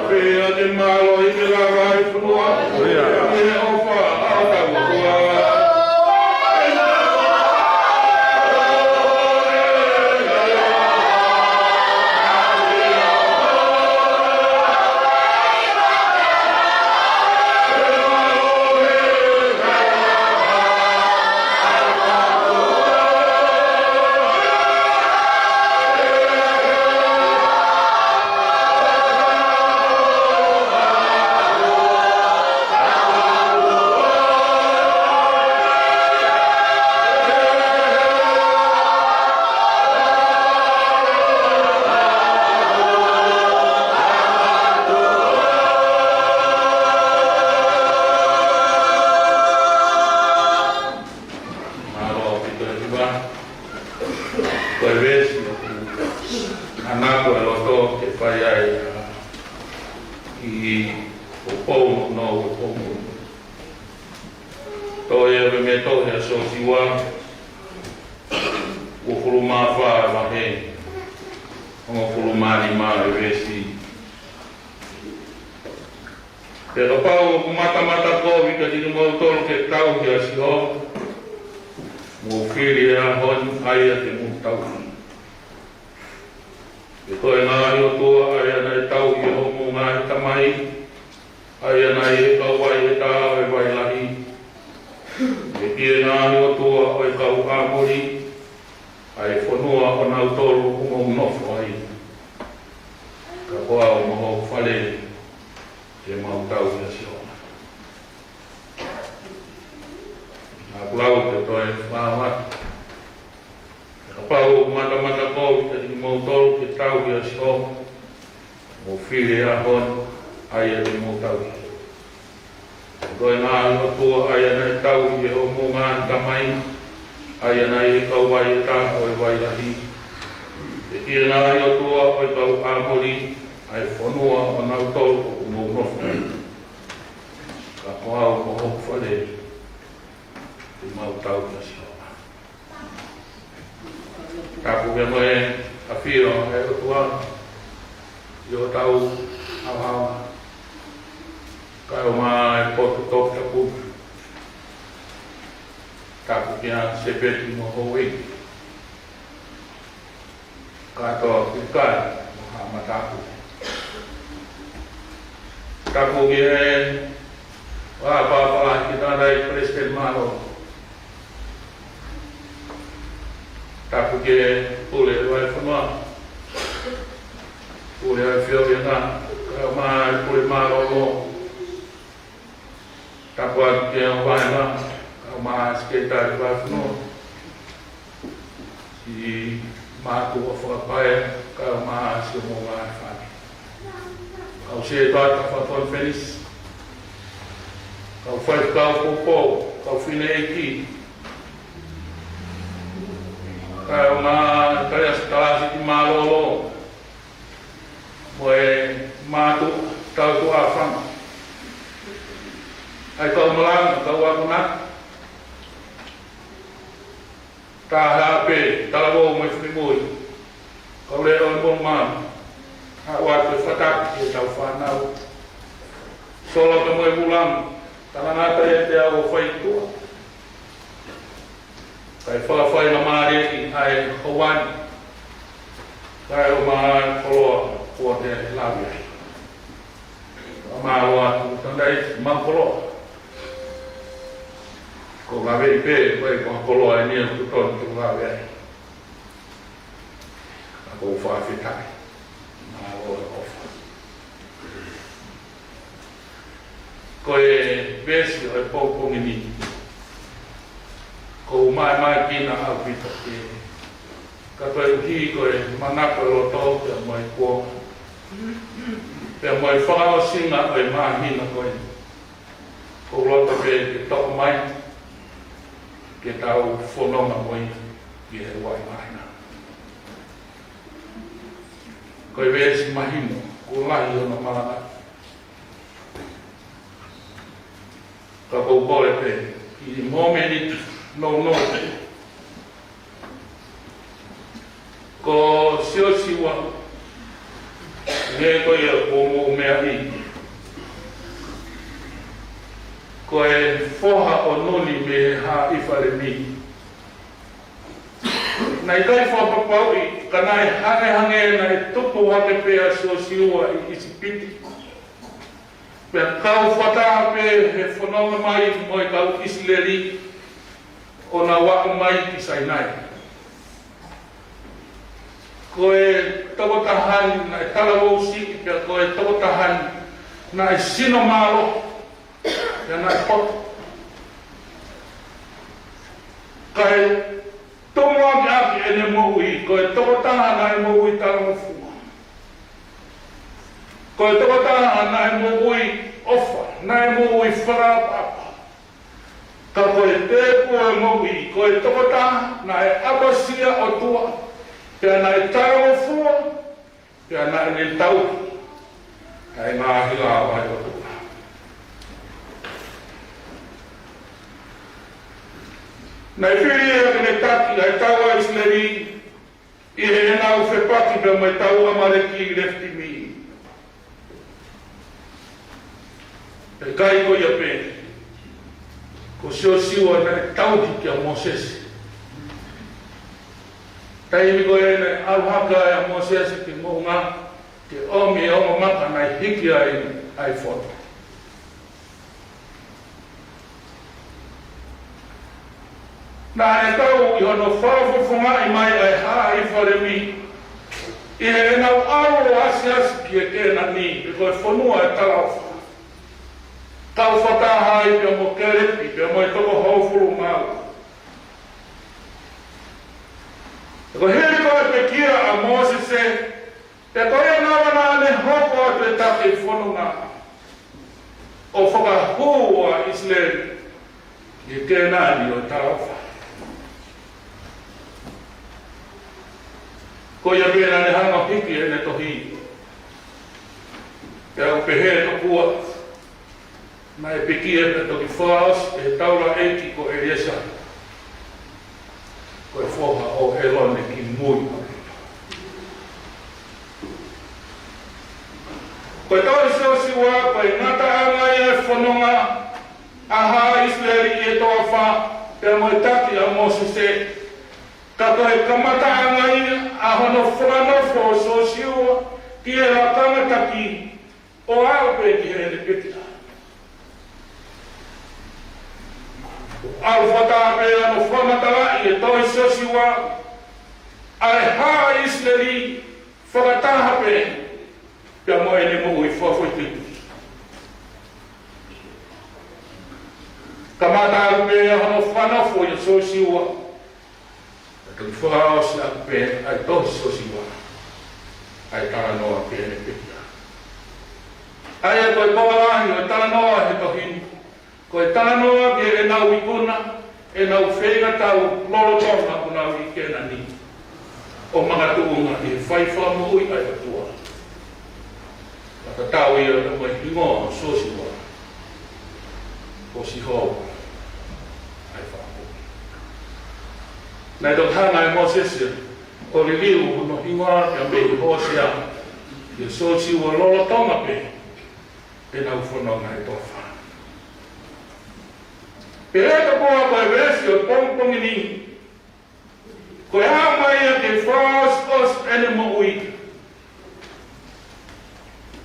Pea te mālohi ke lava ʻi he fonua, ʻi he ʻofa ʻa hotau ʻOtua. Mālō ʻaupito ʻEiki. Ko e veesi ʻoku ʻanako e loto ke fai ai ʻa e kiʻi poupou nounou ʻo e poupou. Tohi ʻa e meʻa tohi ʻa Siosiua, uofulu mā fā, vahe hongofulu mā nima, ʻa e veesi. Pea kapau ʻoku matamata kovi kiate kimoutolu ke tauhi ʻa Sihova, mou fili ʻa e ʻaho ni ʻa ia te mou tauhi. He ko e ngaahi ʻotua ʻa ia naʻe tauhi ʻe hoʻomou ngaahi tamai, ʻa ia naʻe ʻi he kauvai ʻe taha ʻo e vai lahi, ʻi he ngaahi ʻotua ʻo e kau ʻAmoli, ʻa e fonua ʻonautolu ʻoku mou nofo ai. Ka ko au mo hoku fale, te mau tauhi ʻa Sihova. Naʻa ku lau ke toe fakaʻaongaʻi. Kapau ʻoku matamata kovi kiate kimoutolu ke tauhi ʻa Sihova, mou fili ʻa e ʻaho ni ʻa ia te mou tauhi. Ko e ngaahi ʻotua ʻa ia naʻe tauhi ʻe hoʻomou ngaahi tamai, ʻa ia naʻe ʻi he kauvai ʻe taha ʻo e vai lahi, ʻi he ngaahi ʻotua ʻo e kau ʻAmoli, ʻa e fonua ʻonautolu ʻoku mou nofo ai. Ka ko au mo hoku fale, te mau tauhi ʻa Sihova. Tapu ke mo e ʻafio ʻa e ʻOtua ʻi hotau ʻaoʻao, kae ʻumaʻā e potu toputapu. Tapu kia Sepeti mo Houʻeiki kātoa, Pilikai mo Haʻa Matāpule. Tapu ki he Vā Papālangi, ki he tangataʻeiki palesiteni mālōlō. Tapu ki he pule ʻo e fonua, pule ʻo e feohiʻanga, kae ʻumaʻā e pule mālōlō. Tapu atu ki he ʻofefine, kae ʻumaʻā e sekelitali vahefonua, siʻi mātuʻa fakapaea, kae ʻumaʻā siʻomou ngaahi fāmili. Kau sētuata fakakonifelenisi, kau faifekau poupou, kau fineʻeiki, kae ʻumaʻā e kau kalasi mālōlō, mo e mātuʻa tautuʻa fanga, ʻa e kau malanga, kau akonaki, Taha pē, talavou mo e finemui, kau leʻo mo e manu, haʻu atu e fakatapu ki heʻetau fānau. Sola ka mo e vula, talangata ʻiate au ʻo fai tuʻa. Kae fakafaingamālieʻi ʻa e houa ni, kae ʻumaʻā e koloa kuo te lave ai. Fakamālō atu, tangataʻeiki, mau koloa. Ko e lave pē, ko e, ko e koloa eni ʻoku totonu ke lave ai. Ka ʻoku ou fakafetaʻi. Mālō e ʻofa. Ko e veesi ʻo e pongipongi ni, ʻoku ou maʻamaʻa kinautolu ʻaupito ke, ka koeʻuhi ko e manako e loto pea mo e kuonga, pea mo e fakaʻosinga ʻo e māhina ko eni, ʻoku ou loto pē ke toʻo mai ke tau fononga mo ia ʻi he ʻaho ni. Ko e veesi mahino, ʻoku lahi hono malanga. Ka ʻoku ou kole pē kiʻi mōmeniti nounou. Ko Siosiua, ne ko ia ʻoku mou meaʻi, Ko e foha ʻo Nuni mei he haʻa ʻIfalemi. Naʻe ʻikai fakapapauʻi, ka naʻe hangehangē naʻe tupu hake pē ʻa Siosiua ʻi ʻIsipite, pea kau fakataha pē he fononga mai mo e kau ʻIsileli ʻo nau aʻu mai ki Sainai. Ko e tokotaha ni naʻe talavou siʻi, pea ko e tokotaha ni naʻe sino mālohi, pea naʻe poto. Kae tomuʻaki ʻaki ʻene moʻui, ko e tokotaha naʻe moʻui talangofua. Ko e tokotaha naʻe moʻui ʻofa, naʻe moʻui fakaʻapaʻapa. Ka ko e tēpū ʻo e moʻui, ko e tokotaha naʻe ʻapasia ʻOtua, pea naʻe talangofua, pea naʻa ne tauhi ʻa e ngaahi lāunga ʻa e ʻOtua. Naʻe fili ʻe heʻene taki ʻa e tau ʻa ʻIsileli ʻi heʻenau fepaki pea mo e tau ʻa ʻAmaleki ʻi Lefitimi. Pea ʻikai ko ia pē, ko Siosiua naʻe tauhi kia Mōsese. Taimi ko ē naʻe ʻalu hake ai ʻa Mōsese ki Moʻunga, ke ʻomi e ongo maka naʻe hiki ai ʻa e fono. Naʻe kau ʻi hono fakafofongaʻi mai ʻa e haʻa ʻIfalemi, ʻi heʻenau ʻalu ʻo asiasi ki he Kēnani, pe ko e fonua ʻo e talaʻofa. Kau fakataha ai pea mo Kēlepi, pea mo e toko hongofulu mā ua. Ko e hili ko ē e pekia ʻa Mōsese, pea ko ia naʻa ne hoko atu e taki fononga ʻo fakahū ʻa ʻIsileli ki he Kēnani ʻo e talaʻofa. Ko ia pē naʻa ne hanga ʻo hiki ʻene tohi. Pea ʻoku pehē tokua, naʻe pekia pea toki fakaʻosi ʻe he taulaʻeiki ko ʻEliesa, ko e foha ʻo ʻĒlone, ki mui. Ko e tohi Siosiua, ko e ngataʻanga ia e fononga ʻa haʻa ʻIsileli ʻi he toafa, pea mo e taki ʻa Mōsese. Ka ko e kamataʻanga ia ʻa hono fakanofo ʻo Siosiua ki he lakanga taki, ʻo aʻu pē ki heʻene pekia. ʻAlu fakataha pē hono fakamatalaʻi ʻe he tohi Siosiua ʻa e haʻa ʻIsileli fakataha pē pea mo ʻene moʻui fakafoʻituitui. Kamata ʻalu pē hono fakanofo ʻia Siosiua, pea toki fakaʻosi ʻaki pē ʻa e tohi Siosiua ʻa e talanoa ki heʻene pekia. ʻA ia ko e konga lahi ʻo e talanoa he tohi ni, ko e talanoa ki heʻenau ikuna, ʻenau feingatau lolotonga ʻoku nau ʻi Kēnani, ʻo makatuʻunga ʻi he fai fakamoʻui ʻa e ʻOtua. Naʻe tatau ia mo e hingoa ʻo Siosiua, ko Sihova ʻa e Fakamoʻui. Naʻe toki hanga ʻe Mōsese ʻo liliu hono hingoa pea mei Hōsea kia Siosiua lolotonga pē ʻenau fononga he toafa. Pea ʻe tokoua ko e veesi ʻo e pongipongi ni, ko e hā mai ia ke fakaʻosiʻosi ʻene moʻui.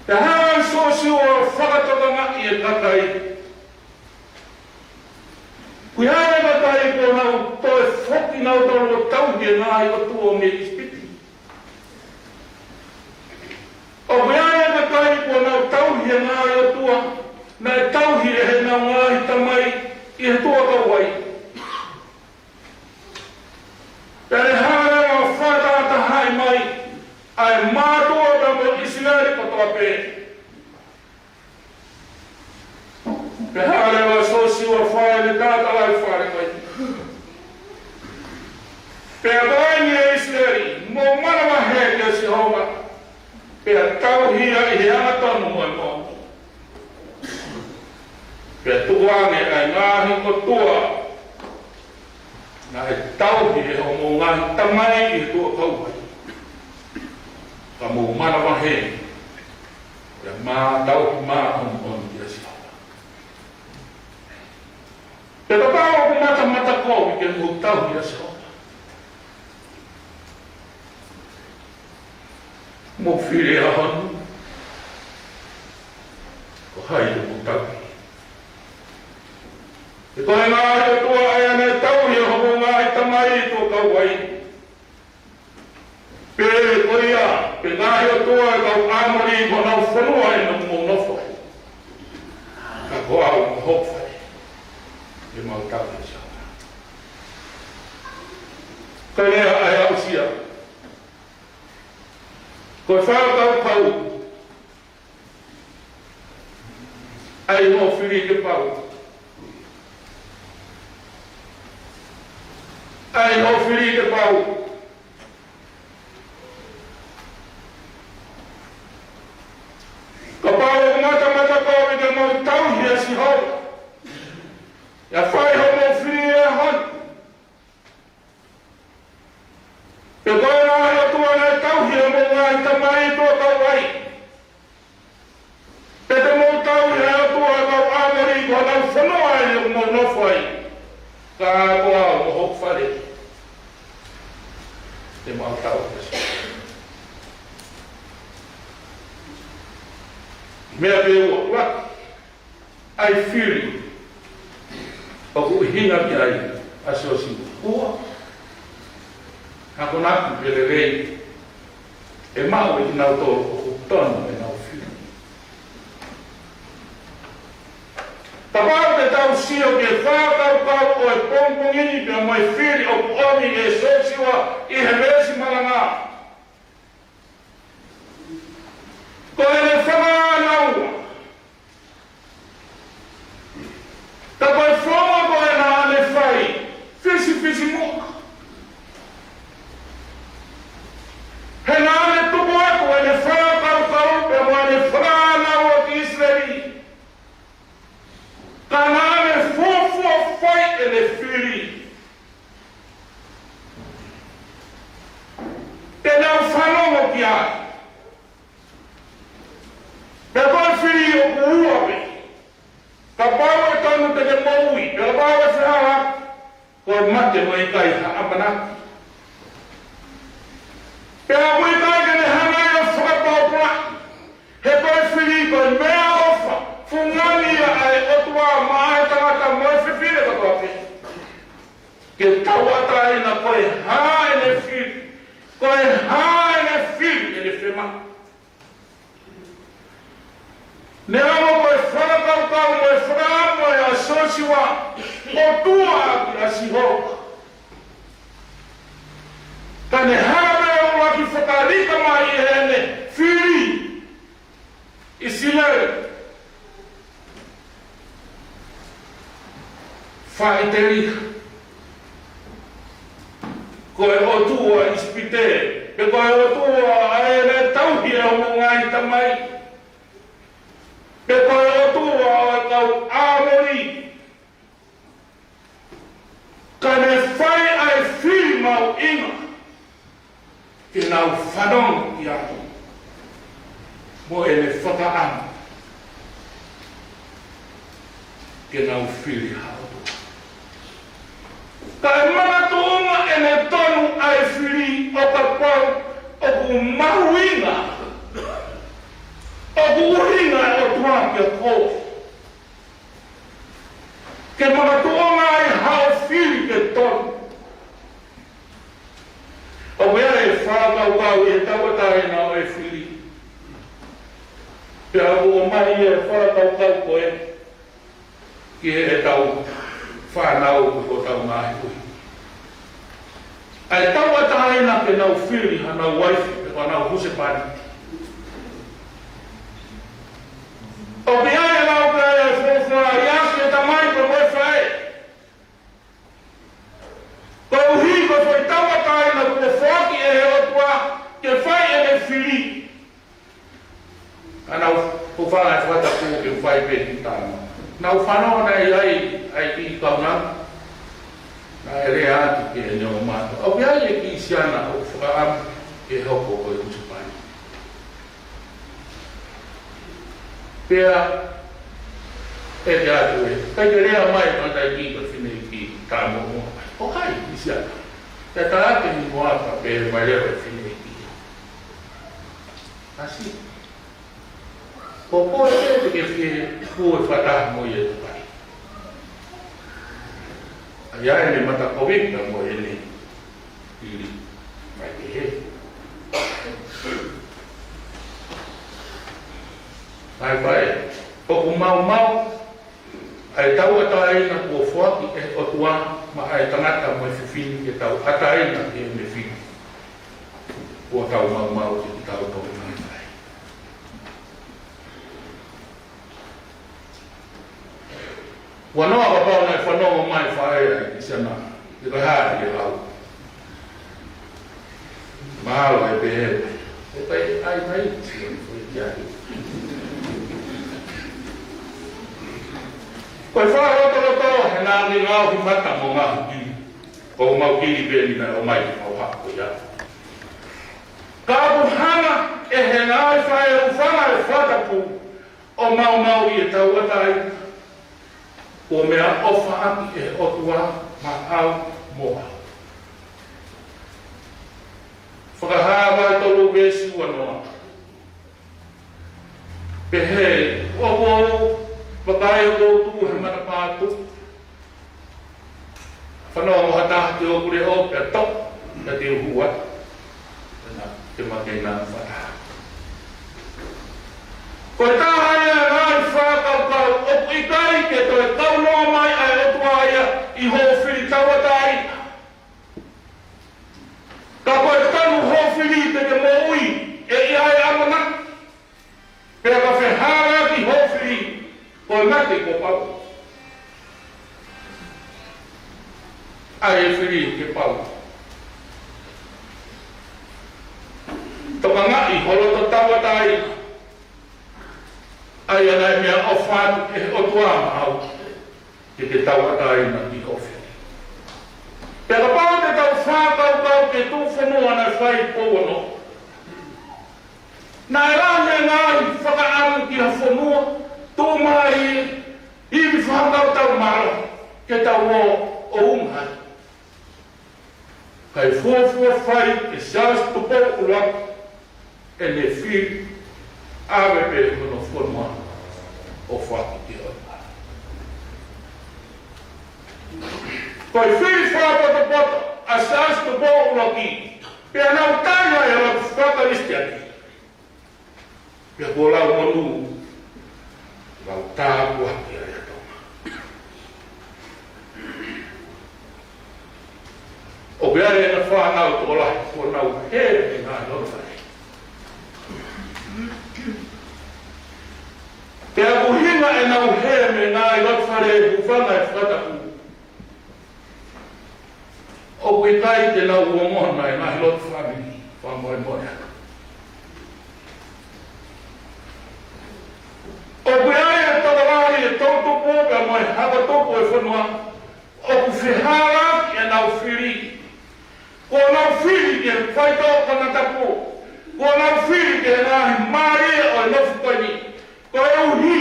Pea hanga ʻe Siosiua ʻo fakatokangaʻi e kakai. Ko e hā e kakai kuo nau toe foki nautolu ʻo tauhi e ngaahi ʻotua mei ʻIsipite. ʻOku ʻi ai e kakai kuo nau tauhi e ngaahi ʻotua naʻe tauhi ʻe heʻenau ngaahi tamai ʻi he tuʻa kauaʻi. Pea ne hanga leva ʻo fakatahatahaʻi mai ʻa e mātuʻa pea mo ʻIsileli kotoa pē. Pea hanga leva ʻe Siosiua ʻo fai ʻene tala ʻi fale ko ē. Pea ko eni ʻe ʻIsileli, mou manavahē kia Sihova, pea tauhi ia ʻi he angatonu mo e moʻoni. Pea tukuange ʻa e ngaahi ʻotua naʻe tauhi ʻe hoʻomou ngaahi tamai ʻi he tuʻa kauaʻi. Ka mou manavahē, pea mou tauhi māʻoniʻoni kia Sihova. Pea kapau ʻoku matamata kovi ke mou tauhi ʻa Sihova, mou fili he ʻaho ni, ko hai te mou tauhi? He ko e ngaahi ʻotua ʻa ia naʻe tauhi ʻe hoʻomou ngaahi tamai tuʻa kau ai. Pe ko ia, pe ngaahi ʻotua ʻa e kau ʻAmoli ʻi honau fonua ʻi hoʻomou nofo ai. Ka ko au mo hoku fale, te mau tauhi ʻa Sihova. Ko e lea ʻa e aʻusia. Ko e fakakaukau ʻa e hoʻo fili ke pau. ʻA e hoʻo fili ke pau. Kapau ʻoku matamata kovi ke mou tauhi ʻa Sihova, ʻo fai hoʻomou fili he ʻaho ni. Pe ko e ngaahi ʻotua naʻe tauhi ʻe hoʻomou ngaahi tamai tuʻa kau ai. Pe te mou tauhi ʻa e ʻotua ʻa e kau ʻAmoli ʻi honau fonua ʻi hoʻomou nofo ai. Ka ko au mo hoku fale, te mau tauhi ʻa Sihova. Meʻa pē ʻe ua, ua. ʻA e fili ʻoku ʻuhinga ki ai ʻa Siosiua. Ua, akonaki pē lelei ʻe maʻu ʻe kinautolu ʻoku tonu ʻenau fili. Kapau te tau sio ki he fakakaukau ʻo e pongipongi ni pea mo e fili ʻoku ʻomi ʻe Siosiua ʻi he veesi malanga, ko ʻene fakaʻānaua. Ka ko e founga ko ē naʻa ne fai, fisifisimuʻa. He naʻa ne tuku atu ʻene fakakaukau pea mo ʻene fakaʻānaua ki ʻIsileli. Ka naʻa ne fuofua fai ʻene fili ke nau fanongo ki ai. Pea ko e fili ʻoku ua pē. Kapau ʻe tonu te ke moʻui, pea kapau ʻe fehālaaki, ko e mate mo e ʻikai ha ʻamanaki. Pea ʻoku ʻikai ke ne hanga ia ʻo fakapōpulaʻi. He ko e fili ko e meʻaʻofa fungani ia ʻa e ʻOtua maʻa e tangata mo e fefine kotoa pē. Ke tauʻatāina ko e hā ʻene fili, ko e hā ʻene fili ʻene fema. Neongo ko e fakakaukau mo e fakaʻamu ʻa Siosiua ʻo tuʻa ʻaki ʻa Sihova, ka ne hanga pē ʻo ʻuluaki fakalika mai ʻene fili ʻIsileli. Faʻiteliha, ko e ʻotua ʻIsipite, pe ko e ʻotua ʻa ē naʻe tauhi ʻe hoʻomou ngaahi tamai, pe ko e ʻotua ʻa e kau ʻAmoli, ka ne fai ʻa e fili mahuʻinga ke nau fanongo ki ai, mo ʻene fakaʻamu ke nau fili ha ʻotua. Ka ʻe makatuʻunga ʻene tonu ʻa e fili ʻo kapau ʻoku mahuʻinga, ʻoku ʻuhinga e ʻOtua kiate koe. Ke makatuʻunga ai haʻo fili ke tonu. ʻOku ʻi ai e fakakaukau ʻi he tauʻatāina ʻo e fili, pea ʻoku ʻomai e fakakaukau ko ē ki heʻetau fānau ko ʻetau ngaahi ʻuhi. ʻA e tauʻatāina ke nau fili hanau uaifi pe ko hanau husepāniti. ʻOku ʻi ai e lau pē ʻa e fuofua ʻi he ʻasi ʻo e tamai pea mo e faʻē. Koeʻuhi ko e foʻi tauʻatāina kuo foaki ʻe he ʻOtua ke fai ʻene fili. Ka nau ʻofa e fakatapu ke fai pē ki tama. Nau fanongo naʻe ʻi ai ʻa e kiʻi kaunanga naʻe lea atu ki heʻene ongo mātuʻa. ʻOku ʻi ai e kiʻi siana ʻoku fakaʻamu ke hoko ko e husepāniti. Pea ʻEke atu ē, ʻikai ke lea mai e tangataʻeiki ki he fineʻeiki, talamōmoa mai. ʻO hai, ʻi Siaina. Pea tala atu ʻe he hingoa pea pehē mai leva e fineʻeiki. Kasi. Ko koe ē te ke fie kū e fakataha mo ia ʻi Tukai. ʻA ia ʻene mata kovi pea mo ʻene fili mai pehē. Mai pea ē, ʻoku maumau ʻa e tauʻatāina kuo foaki ʻe he ʻOtua maʻa e tangata mo e fefine ke tauʻatāina ki heʻene fili. Kuo tau maumau ke tau tau mai ai. Ua noa kapau naʻe fanongo mai faʻē ʻi Siaina, ʻikai ha ʻe lau. Mahalo ʻe pehē, ʻe pehē ai mai, ʻe pehē ai. Ko e fakalotoloto, he naʻa ne ngaohi mata mo ngaohi kili. Ko mau kili pē ni naʻe ʻomai ke mau hako ia. Ka ʻoku hanga ʻe he ngaahi faʻē hūfanga he fakatapu ʻo maumauʻi e tauʻatāina kuo meʻaʻofaʻaki ʻe he ʻOtua maʻau mo au. Fakahā vahe tolu veesi ua noa. Pehē, ʻoku ou vakai ʻoku ou tuʻu he matapā tuʻu. Fanongo ha taha ki hoku leʻo pea toʻo, pea te u hū atu. Pea te u makeina fakataha. Ko e taha ia e ngaahi fakakaukau ʻoku ʻikai ke toe kaunoa mai ʻa e ʻOtua ia ʻi hoʻo fili tauʻatāina. Ka ko e tanu hoʻo fili te ke moʻui ʻi ai ʻamanaki. Pea ka fehālaaki hoʻo fili, ko e mate kuo pau. ʻAi e fili ke pau. Tokangaʻi ho loto tauʻatāina. ʻAi ʻa e ngaahi meʻaʻofa atu ʻe he ʻOtua maʻau. Ke ke tauʻatāina ki hoʻo fili. Pea kapau te tau fakakaukau ki he tuʻufonua naʻe fai ʻi Pouono. Naʻe lahi e ngaahi fakaʻamu ki ha fonua, tuʻu mai ivi fakakautau mālohi, ke tau ō ʻo unga ai. Kae fuofua fai ʻe Siaosi Tupou ʻUluaki ʻene fili, ʻave pē hono fonua ʻo foaki ki he ʻOtua. Ko e fili fakapotopoto ʻa Siaosi Tupou ʻUluaki, pea nau tali ai e lotu faka-Kalisitiane. Pea kuo lau monū, lau tāpuaki ai ʻa Tonga. ʻOku ʻi ai ʻena fānau tokolahi kuo nau hē mei he ngaahi lotu fale. Pea ʻoku ʻuhinga ʻenau hē mei he ngaahi lotu fale hūfanga he fakatapu. ʻOku ʻikai te nau ongona e ngaahi lotu fāmili, fakamolemole atu. ʻOku ʻi ai e tokolahi e toʻutupu pea mo e hako tupu e fonua, ʻoku fehālaaki ʻenau fili. Kuo nau fili ke fai tō konatapu. Kuo nau fili ke ngaahi mālie ʻo e nofo ko eni. Koeʻuhi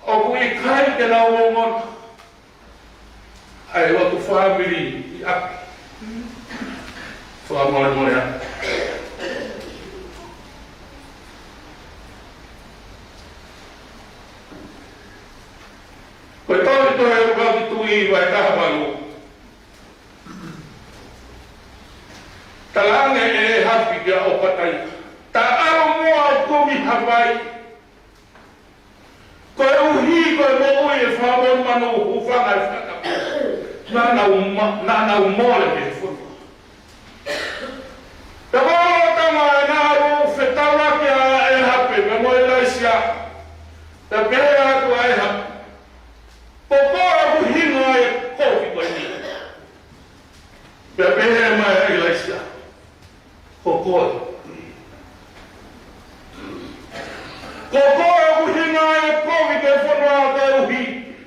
ʻoku ʻikai ke nau ongona ʻa e lotu fāmili ʻi ʻapi. Fakamolemole atu. Ko e tohi tohi ʻUluaki Tuʻi vahe taha valu. Talaange ʻe ʻĒhapi kia ʻOpataia, taʻalo muʻa ʻo kumi ha vai. Koeʻuhi ko e moʻui e fāmili manu hūfanga he fakatapu. Naʻa nau ma-, naʻa nau mole mei he fonua. Pea ko e tama ʻe naʻa nau fetaulaki ʻa ʻĒhapi pea mo ʻIlaisiā. Pea pehē atu ʻa ʻĒhapi, ko koe ʻoku ʻuhinga e kovi ko eni. Pea pehē mai ʻa ʻIlaisiā, ko koe. Ko koe ʻoku ʻuhinga e kovi ki he fonua koeʻuhi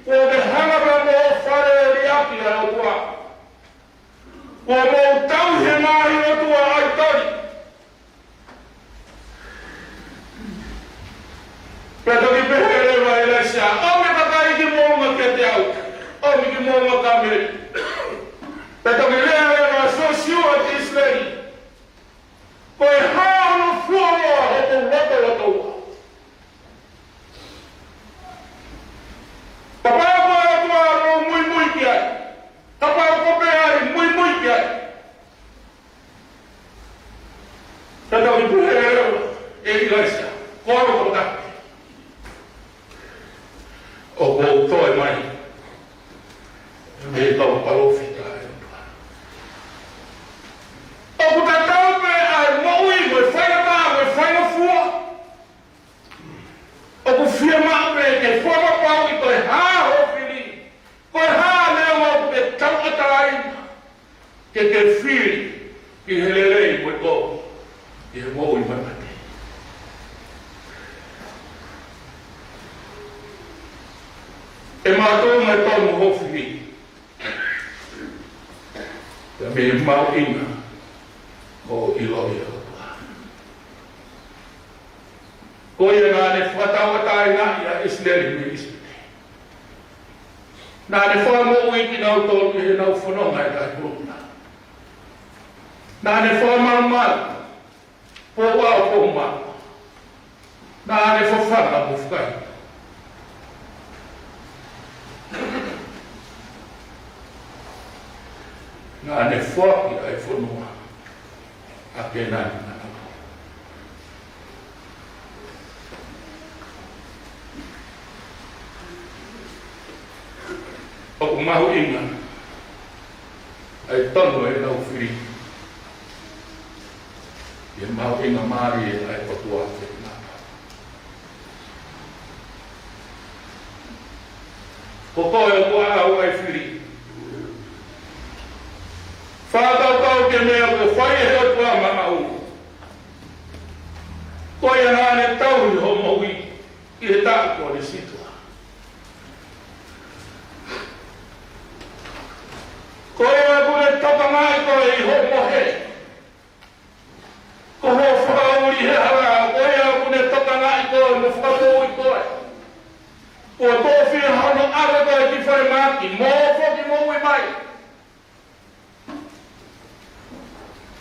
kuo ke hanga pē mo fale liʻaki ʻa e ʻOtua. Kuo mou tauhi e ngaahi ʻotua ʻaitoli. Pea toki pehē leva ʻa ʻIlaisiā, ʻo me ka ki moʻunga Kāmeli. Pea toki lea leva ʻa Siosiua ki ʻIsileli: Ko e hā hono fuoloa hoʻomou lotolotoua? Kapau ko e ʻOtua ʻoku mou muimui ki ai, kapau ko e pē ʻoku mou muimui ki ai. Pea toki pehē leva ʻe ʻIlaisiā: Ko au tokotaha ʻoku ou toe mai mei he kau palōfita ʻa e ʻOtua. ʻOku tatau pē ʻa e moʻui mo e faingataʻa mo e faingofua. ʻOku fiemaʻu pē ke fakapapauʻi ko e hā hoʻo fili, ko e hā leva ʻoku ke tauʻatāina ke ke fili ʻi he lelei mo e kovi, ʻi he moʻui mo e mate. ʻE makatuʻunga e tonu hoʻo fili, pea mei he mahuʻinga hoʻo ʻiloʻi e ʻOtua. Ko ia naʻa ne fakatauʻatāinaʻi ʻa ʻIsileli mei ʻIsipite. Naʻa ne fakamoʻui kinautolu ʻi heʻenau fononga ʻi he tahi pulupulu. Naʻa ne fakamalumalu pouʻau mo e malu. Naʻa ne fafanga mo fakaʻilo. Naʻa ne foaki ʻa e fonua ʻa Kēnani maʻanautolu. ʻOku mahuʻinga ʻa e tonu ʻenau fili, ʻi he mahuʻingamālie ʻa e ʻOtua kiate kinautolu. Ko koe ʻoku ʻaʻau ʻa e fili, fakakaukau ki he meʻa kuo fai ʻe he ʻOtua maʻau. Ko ia naʻa ne tauhi hoʻo moʻui ʻi he taʻu kuo ʻosi tuʻa. Ko ia kuo ne tokangaʻi koe ʻi hoʻo mohe, ko hoʻo fakaʻuli he hala, ko ia kuo ne tokangaʻi koe mo fakamoʻui koe. Kuo toʻo fiha hono ʻave koe ki falemahaki mo foki moʻui mai.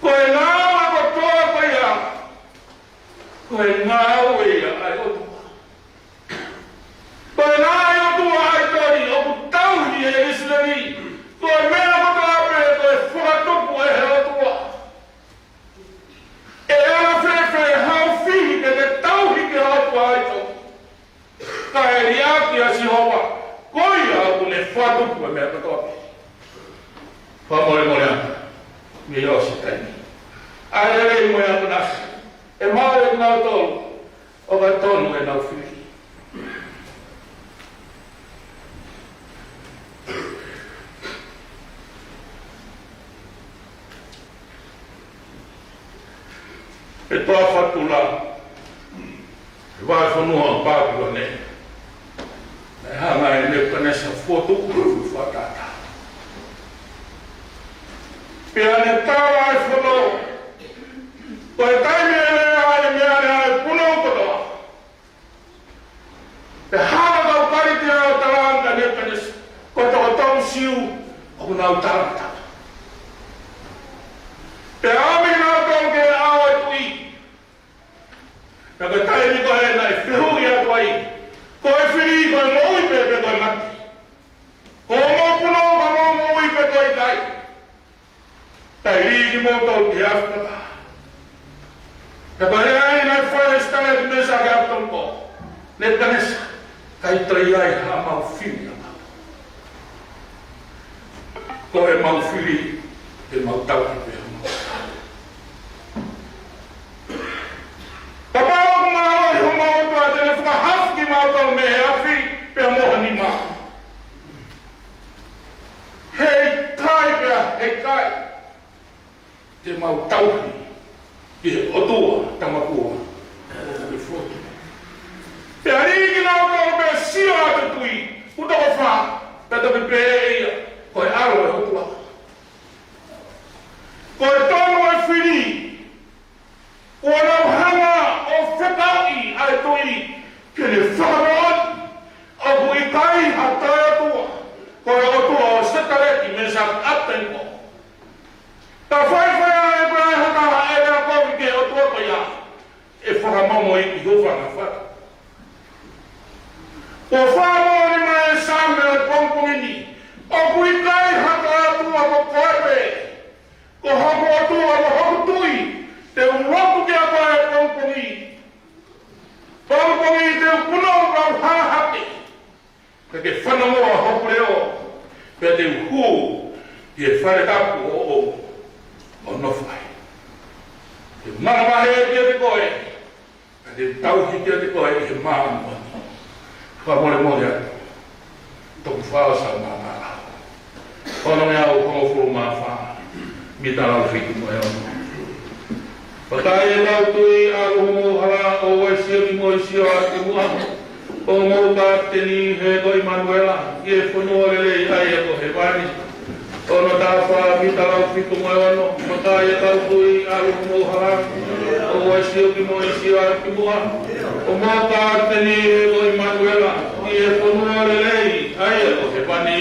Ko e ngāue kotoa ko ia, ko e ngāue ia ʻa e ʻOtua. Ko e ngāue ʻa e ʻOtua ʻa e tali ʻoku tauhi ʻe ʻIsileli. Ko e meʻa kotoa pē ko e fakatupu ʻe he ʻOtua. ʻE ala fēfē haʻo fili ke ke tauhi ki he ʻOtua ʻa e tali? Ka ʻe liʻaki ʻa Sihova, ko ia ʻoku ne fakatupu e meʻa kotoa pē. Fakamolemole atu, mei ʻosi taimi. ʻA e lelei mo e akonaki ʻe maʻu ʻe kinautolu ʻoku tonu ʻenau fili. ʻI he toafa Tula, ʻi he vahefonua ʻo Papilone, naʻe hanga ʻe Nepukanesa ʻo fokotuʻu e fakatātā. Pea ne tala ʻa e fono, ko e taimi ʻe lea ai e meʻa lea ʻa e punou kotoa. Pea hanga ʻe he kau Kalitea ʻo talaange kia Nepukanesa, ko e tokotaha Siu ʻoku nau talangataʻa. Pea ʻomi kinautolu ki he ʻao ʻo e tuʻi. Pea ko e taimi ko ē naʻe fehuʻi atu ai, ko e fili, ko e moʻui pē pe ko e mate? Ko hoʻomou punou ka mou moʻui pe ko e ʻikai? Tailiʻi kimoutolu ki he afi tatau. Pea ko e hā ai naʻe fai ʻe Sētane ki Mēsake Apitonikō, Nepukanesa, ʻikai toe ʻi ai haʻamau fili ʻamautolu. Ko ʻemau fili, ʻemau tauhi pē ʻamautolu. Kapau ʻoku mālohi homau ʻOtua, te ne fakahaofi kimautolu mei he afi pea mo ha nima. Heʻikai pea heʻikai te mau tauhi ki he ʻOtua Tamai ʻoku ʻi he fotu. Pea liʻaki kinautolu pea sio atu ki he tuʻi, ʻū toko fā, pea toki pehē ʻe ia, ko e ʻAlo ʻo e ʻOtua. Ko e tonu e fili, ʻoku nau hanga ʻo fekauʻi ʻa e tuʻi ke ne fakamoʻoni ʻoku ʻikai ha taha ʻOtua, ko e ʻOtua Kuo fakamoʻoni mai e Saame ʻo e pongipongi ni, ʻoku ʻikai ha ʻOtua ko koe pē, ko hoku ʻOtua mo hoku Tuʻi, te u lotu kiate koe he pongipongi. Pongipongi te u punou kau hala hake, ka ke fanongo ʻa hoku leʻo, pea te u hū ki he fale tapu ʻoʻou ʻo nofo ai. Te u manavahē kiate koe, ka te u tauhi kiate koe ʻi he māʻoniʻoni. Fakamolemole atu, toku fao sa mama. Ono ngeau hongofulu mā fā, mita lau fitu mo e ono. Vakai e kau tui, ʻalu homou hala, ʻo ʻai e sio ki mui, sio atu ki muʻa. ʻO mou kapiteni he ko ʻImanuela, ki he fonua lelei ʻa ia ko hēvani. Ono taha fā, mita lau fitu mo e ono. Vakai e kau tui, ʻalu homou hala, ʻo ʻai e sio ki mui, sio atu ki muʻa. ʻO mou kapiteni he ko ʻImanuela, ki he fonua lelei ʻa ia ko hēvani.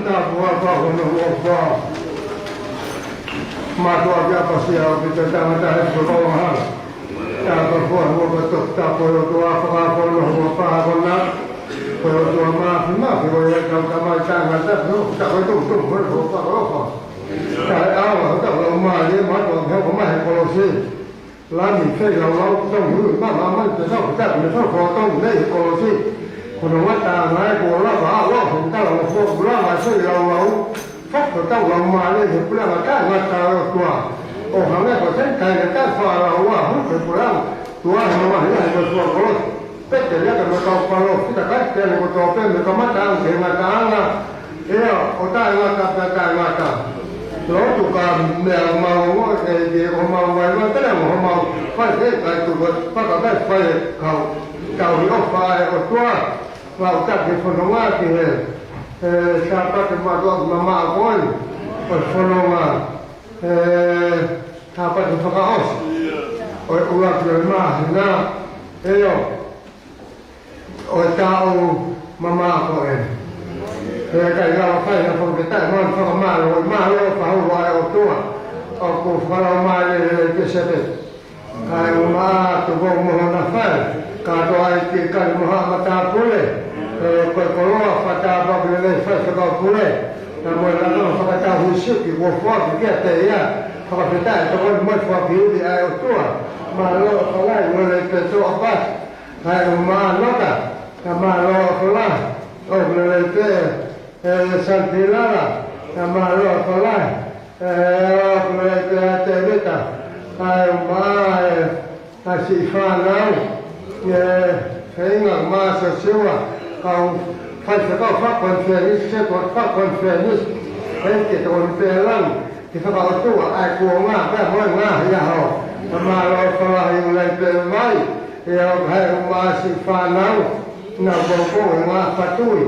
Tapu ʻa e ʻOtua hono ʻofa. Mātuʻa ke ʻapasia ʻo pita tangata he whakaonga hala. Tapu ʻa e ʻOtua, tapu ʻa e ʻOtua fakafono, ʻOtua pākona. Ko e ʻOtua māfimafi, ko e kau tamai tangata, no, tapu ʻa e ʻOtua, ʻOtua, ʻOtua fakaʻofa. Taʻeʻaonga hotau laumālie, mātuʻa ke hoko mai he kolosi. Lami feilaulau, tau hui, mama, mama, te tau, tau, me tau, tau, tau, nei, kolosi. Ko hono ngataʻanga ē kuo lava, ʻa, ʻo, he tala, ʻo, ʻo, lava, feilaulau. Fakatau laumālie, he puleʻanga taʻengata ʻo e ʻOtua. ʻO hangē ko e taimi ko ē naʻe fakalaua, hu, he puleʻanga. Tuʻa, he mamahi, he ko e tua kolosi. Pete liaka mo e kau palōfita, kae tele ko tō pē mei he kamataʻanga ki he ngataʻanga. ʻIo, ʻo taʻengata pea taʻengata. Lotu ka meʻa mau ongoʻi, ʻe, ʻe, ʻo mau vai vai, tele mo homau. Fai he, kae tuku, fakakai fai e kau. Tauhi ʻofa ʻa e ʻOtua. Lau taki fononga ki he, ʻe, Sāpate mātuʻaki mamaʻo ko eni. ʻO fononga, ʻe, Sāpate fakaʻosi. ʻO e ʻuluaki ʻo e māhina. ʻIo. ʻO e taʻu mamaʻo ko eni. He ʻikai lava fai ha fakafetaʻi mo ha fakamālō, mālō fakaʻosi ʻa e ʻOtua. ʻOku fakalaumālie lelei pē Sēpeti. Kae ʻumaʻā ʻa Tupou mo hona fale. Kātoa ʻa e kau kali mo haʻa matāpule. ʻE, ko e koloa fakatāpaki lelei fai fakaupule. Naʻa mo e lakanga fakatauhisipi kuo foaki kiate ia. Fakafetaʻi tokoni mo e foaki uli ʻa e ʻOtua. Mālō ʻa e fale, lelei pē tō ʻapasi. Kae ʻumaʻā Nota, naʻa mālō ʻa e fale, ʻoku lelei pē, ʻe, Santilala, naʻa mālō ʻa e fale, ʻe, ʻoku lelei pē ʻa Tēvita, kae ʻumaʻā, ʻe, ʻa siʻi fānau, ʻe, Feinga, Māsio, Siua, Kau faifekau fakakonifelenisi, setuata fakakonifelenisi, ʻEiki ke tokoni pē ʻa langi ke fakaʻotua ʻa e kuonga pea mo e ngaahi ʻaho. Ka mālō ʻofa lahi ʻoku lahi pē mai, ʻio, ʻa e ʻū māsi fānau, naʻa nau poupou he ngaahi fatui,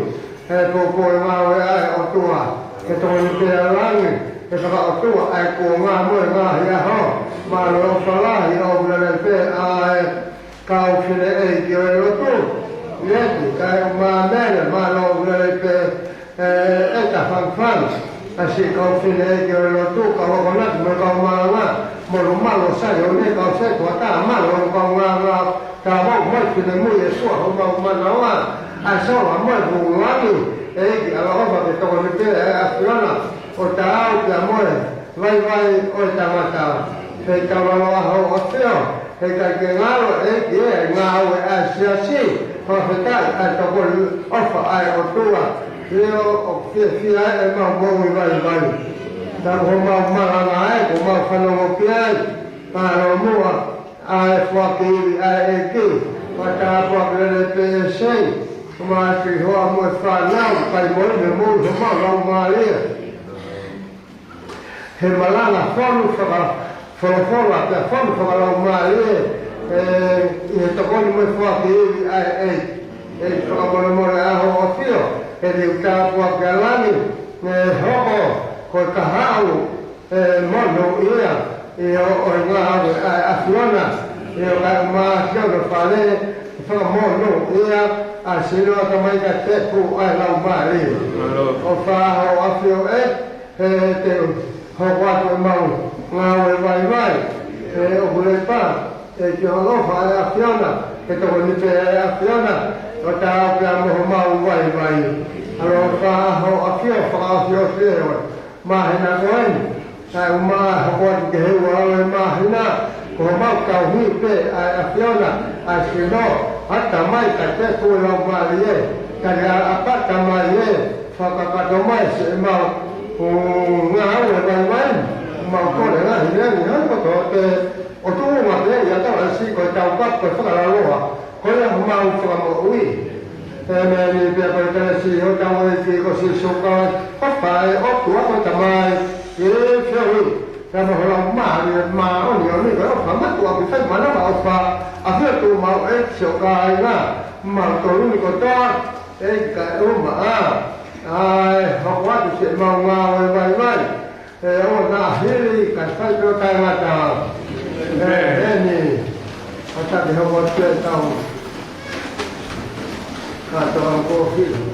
he poupou he ngāue ʻa e ʻOtua, ke tokoni pē ʻa langi ke fakaʻotua ʻa e kuonga mo e ngaahi ʻaho. Mālō ʻofa lahi ʻoku lahi pē ʻa e kau fineʻeiki ʻo e lotu, ʻEiki, kae ʻumaʻā Mele, mālō ʻoku lelei pē, ē, ʻEta Fangfang, ʻa siʻi kau fineʻeiki ʻo e lotu, kau akonaki mo e kau malanga, mo e Loma ʻo Saione, kau setuata, mālō ʻoku kau ngāngā, talavou mo e finemui ʻe ʻOtua, homau manava, ʻa e sola mo e vunga ni, ʻEiki, ʻaloʻofa ke tokoni pē ʻa e ʻAfiona, ʻo taau pea mo e vaivai ʻo e tangata. Pea ʻi he taulalo ʻa Hoʻo ʻAfio, heʻikai ke ngalo ʻEiki ʻa e ngāue ʻa e siasi, fakafetaʻi ʻa e tokoni ʻofa ʻa e ʻOtua. ʻIo, ʻoku fiefia ai ʻemau moʻui vaivai. Ka ko homau malanga ē, ko homau fanongo ki ai, ka ʻalu muʻa ʻa e foaki ivi ʻa e ʻEiki, fakatāpuaki lelei pē ʻe Sei, ko Māfihoa mo e fānau, kae ʻumaʻā e moʻui homau laumālie. He malanga fonu fakafolofola, pea fonu fakalaumālie, ē, ʻi he tokoni mo e foaki ivi ʻa e ʻEiki. ʻEiki fakamolemole ʻa Hoʻo ʻAfio, he ʻoku tāpuakiʻi ʻa langi, ʻe hoko ko e kahaʻu, ē, monūʻia, ʻio, ʻo e ngāue ʻa e ʻAfiona, ʻio, kae ʻumaʻā siʻono fale, fakamonūʻia ʻa Sino, ʻa Tamai, kae Tēpū ʻa e Laumālie. Mālō. ʻOfa ʻa Hoʻo ʻAfio ē, he te u hoko atu ʻemau ngāue vaivai, he ʻoku lepa, ʻEiki, ʻaloʻofa ʻa e ʻAfiona, ke tokoni pē ʻa e ʻAfiona, ʻo taau pea mo homau vaivai. ʻAloʻofa ʻa Hoʻo ʻAfio, fakaʻosi ʻo e māhina ko eni, kae ʻumaʻā hoko atu ki he ua ʻo e māhina, ko homau tauhi pē ʻa e ʻAfiona, ʻa Sino, ʻa Tamai, kae Tēpū ʻa e Laumālie, kae ʻaloʻofa Tamai ē, fakakakato mai siʻemau, ʻū, ngāue vaivai, mau kole ngaahi lea ni, hangē ko e ʻotu ʻo e ngaahi lea ʻa e kalasi ko e tau kapu ko e fakalaloa, ko ia homau fakamoʻui. ʻĒmeni. Pea ko e kelesi ʻa hotau ʻEiki ko Sīsū Kalaisi, ʻofa ʻa e ʻOtua ko e Tamai, ʻa e feohi, pea mo e Laumālie Māʻoniʻoni, ko e ʻofa mātuʻaki fai mana ma ʻofa, ʻa e ʻAfio, tuʻu maʻu ʻEiki ʻo kāinga, mautolu ni kotoa, ʻEiki, kae ʻumaʻā ʻa e hoko atu siʻemau ngāue vaivai, ʻe ʻoua naʻa hili kae fai pē ʻo taʻengata. ʻĒmeni. ʻOku tau hoko atu ki he tau kātoa ko hili.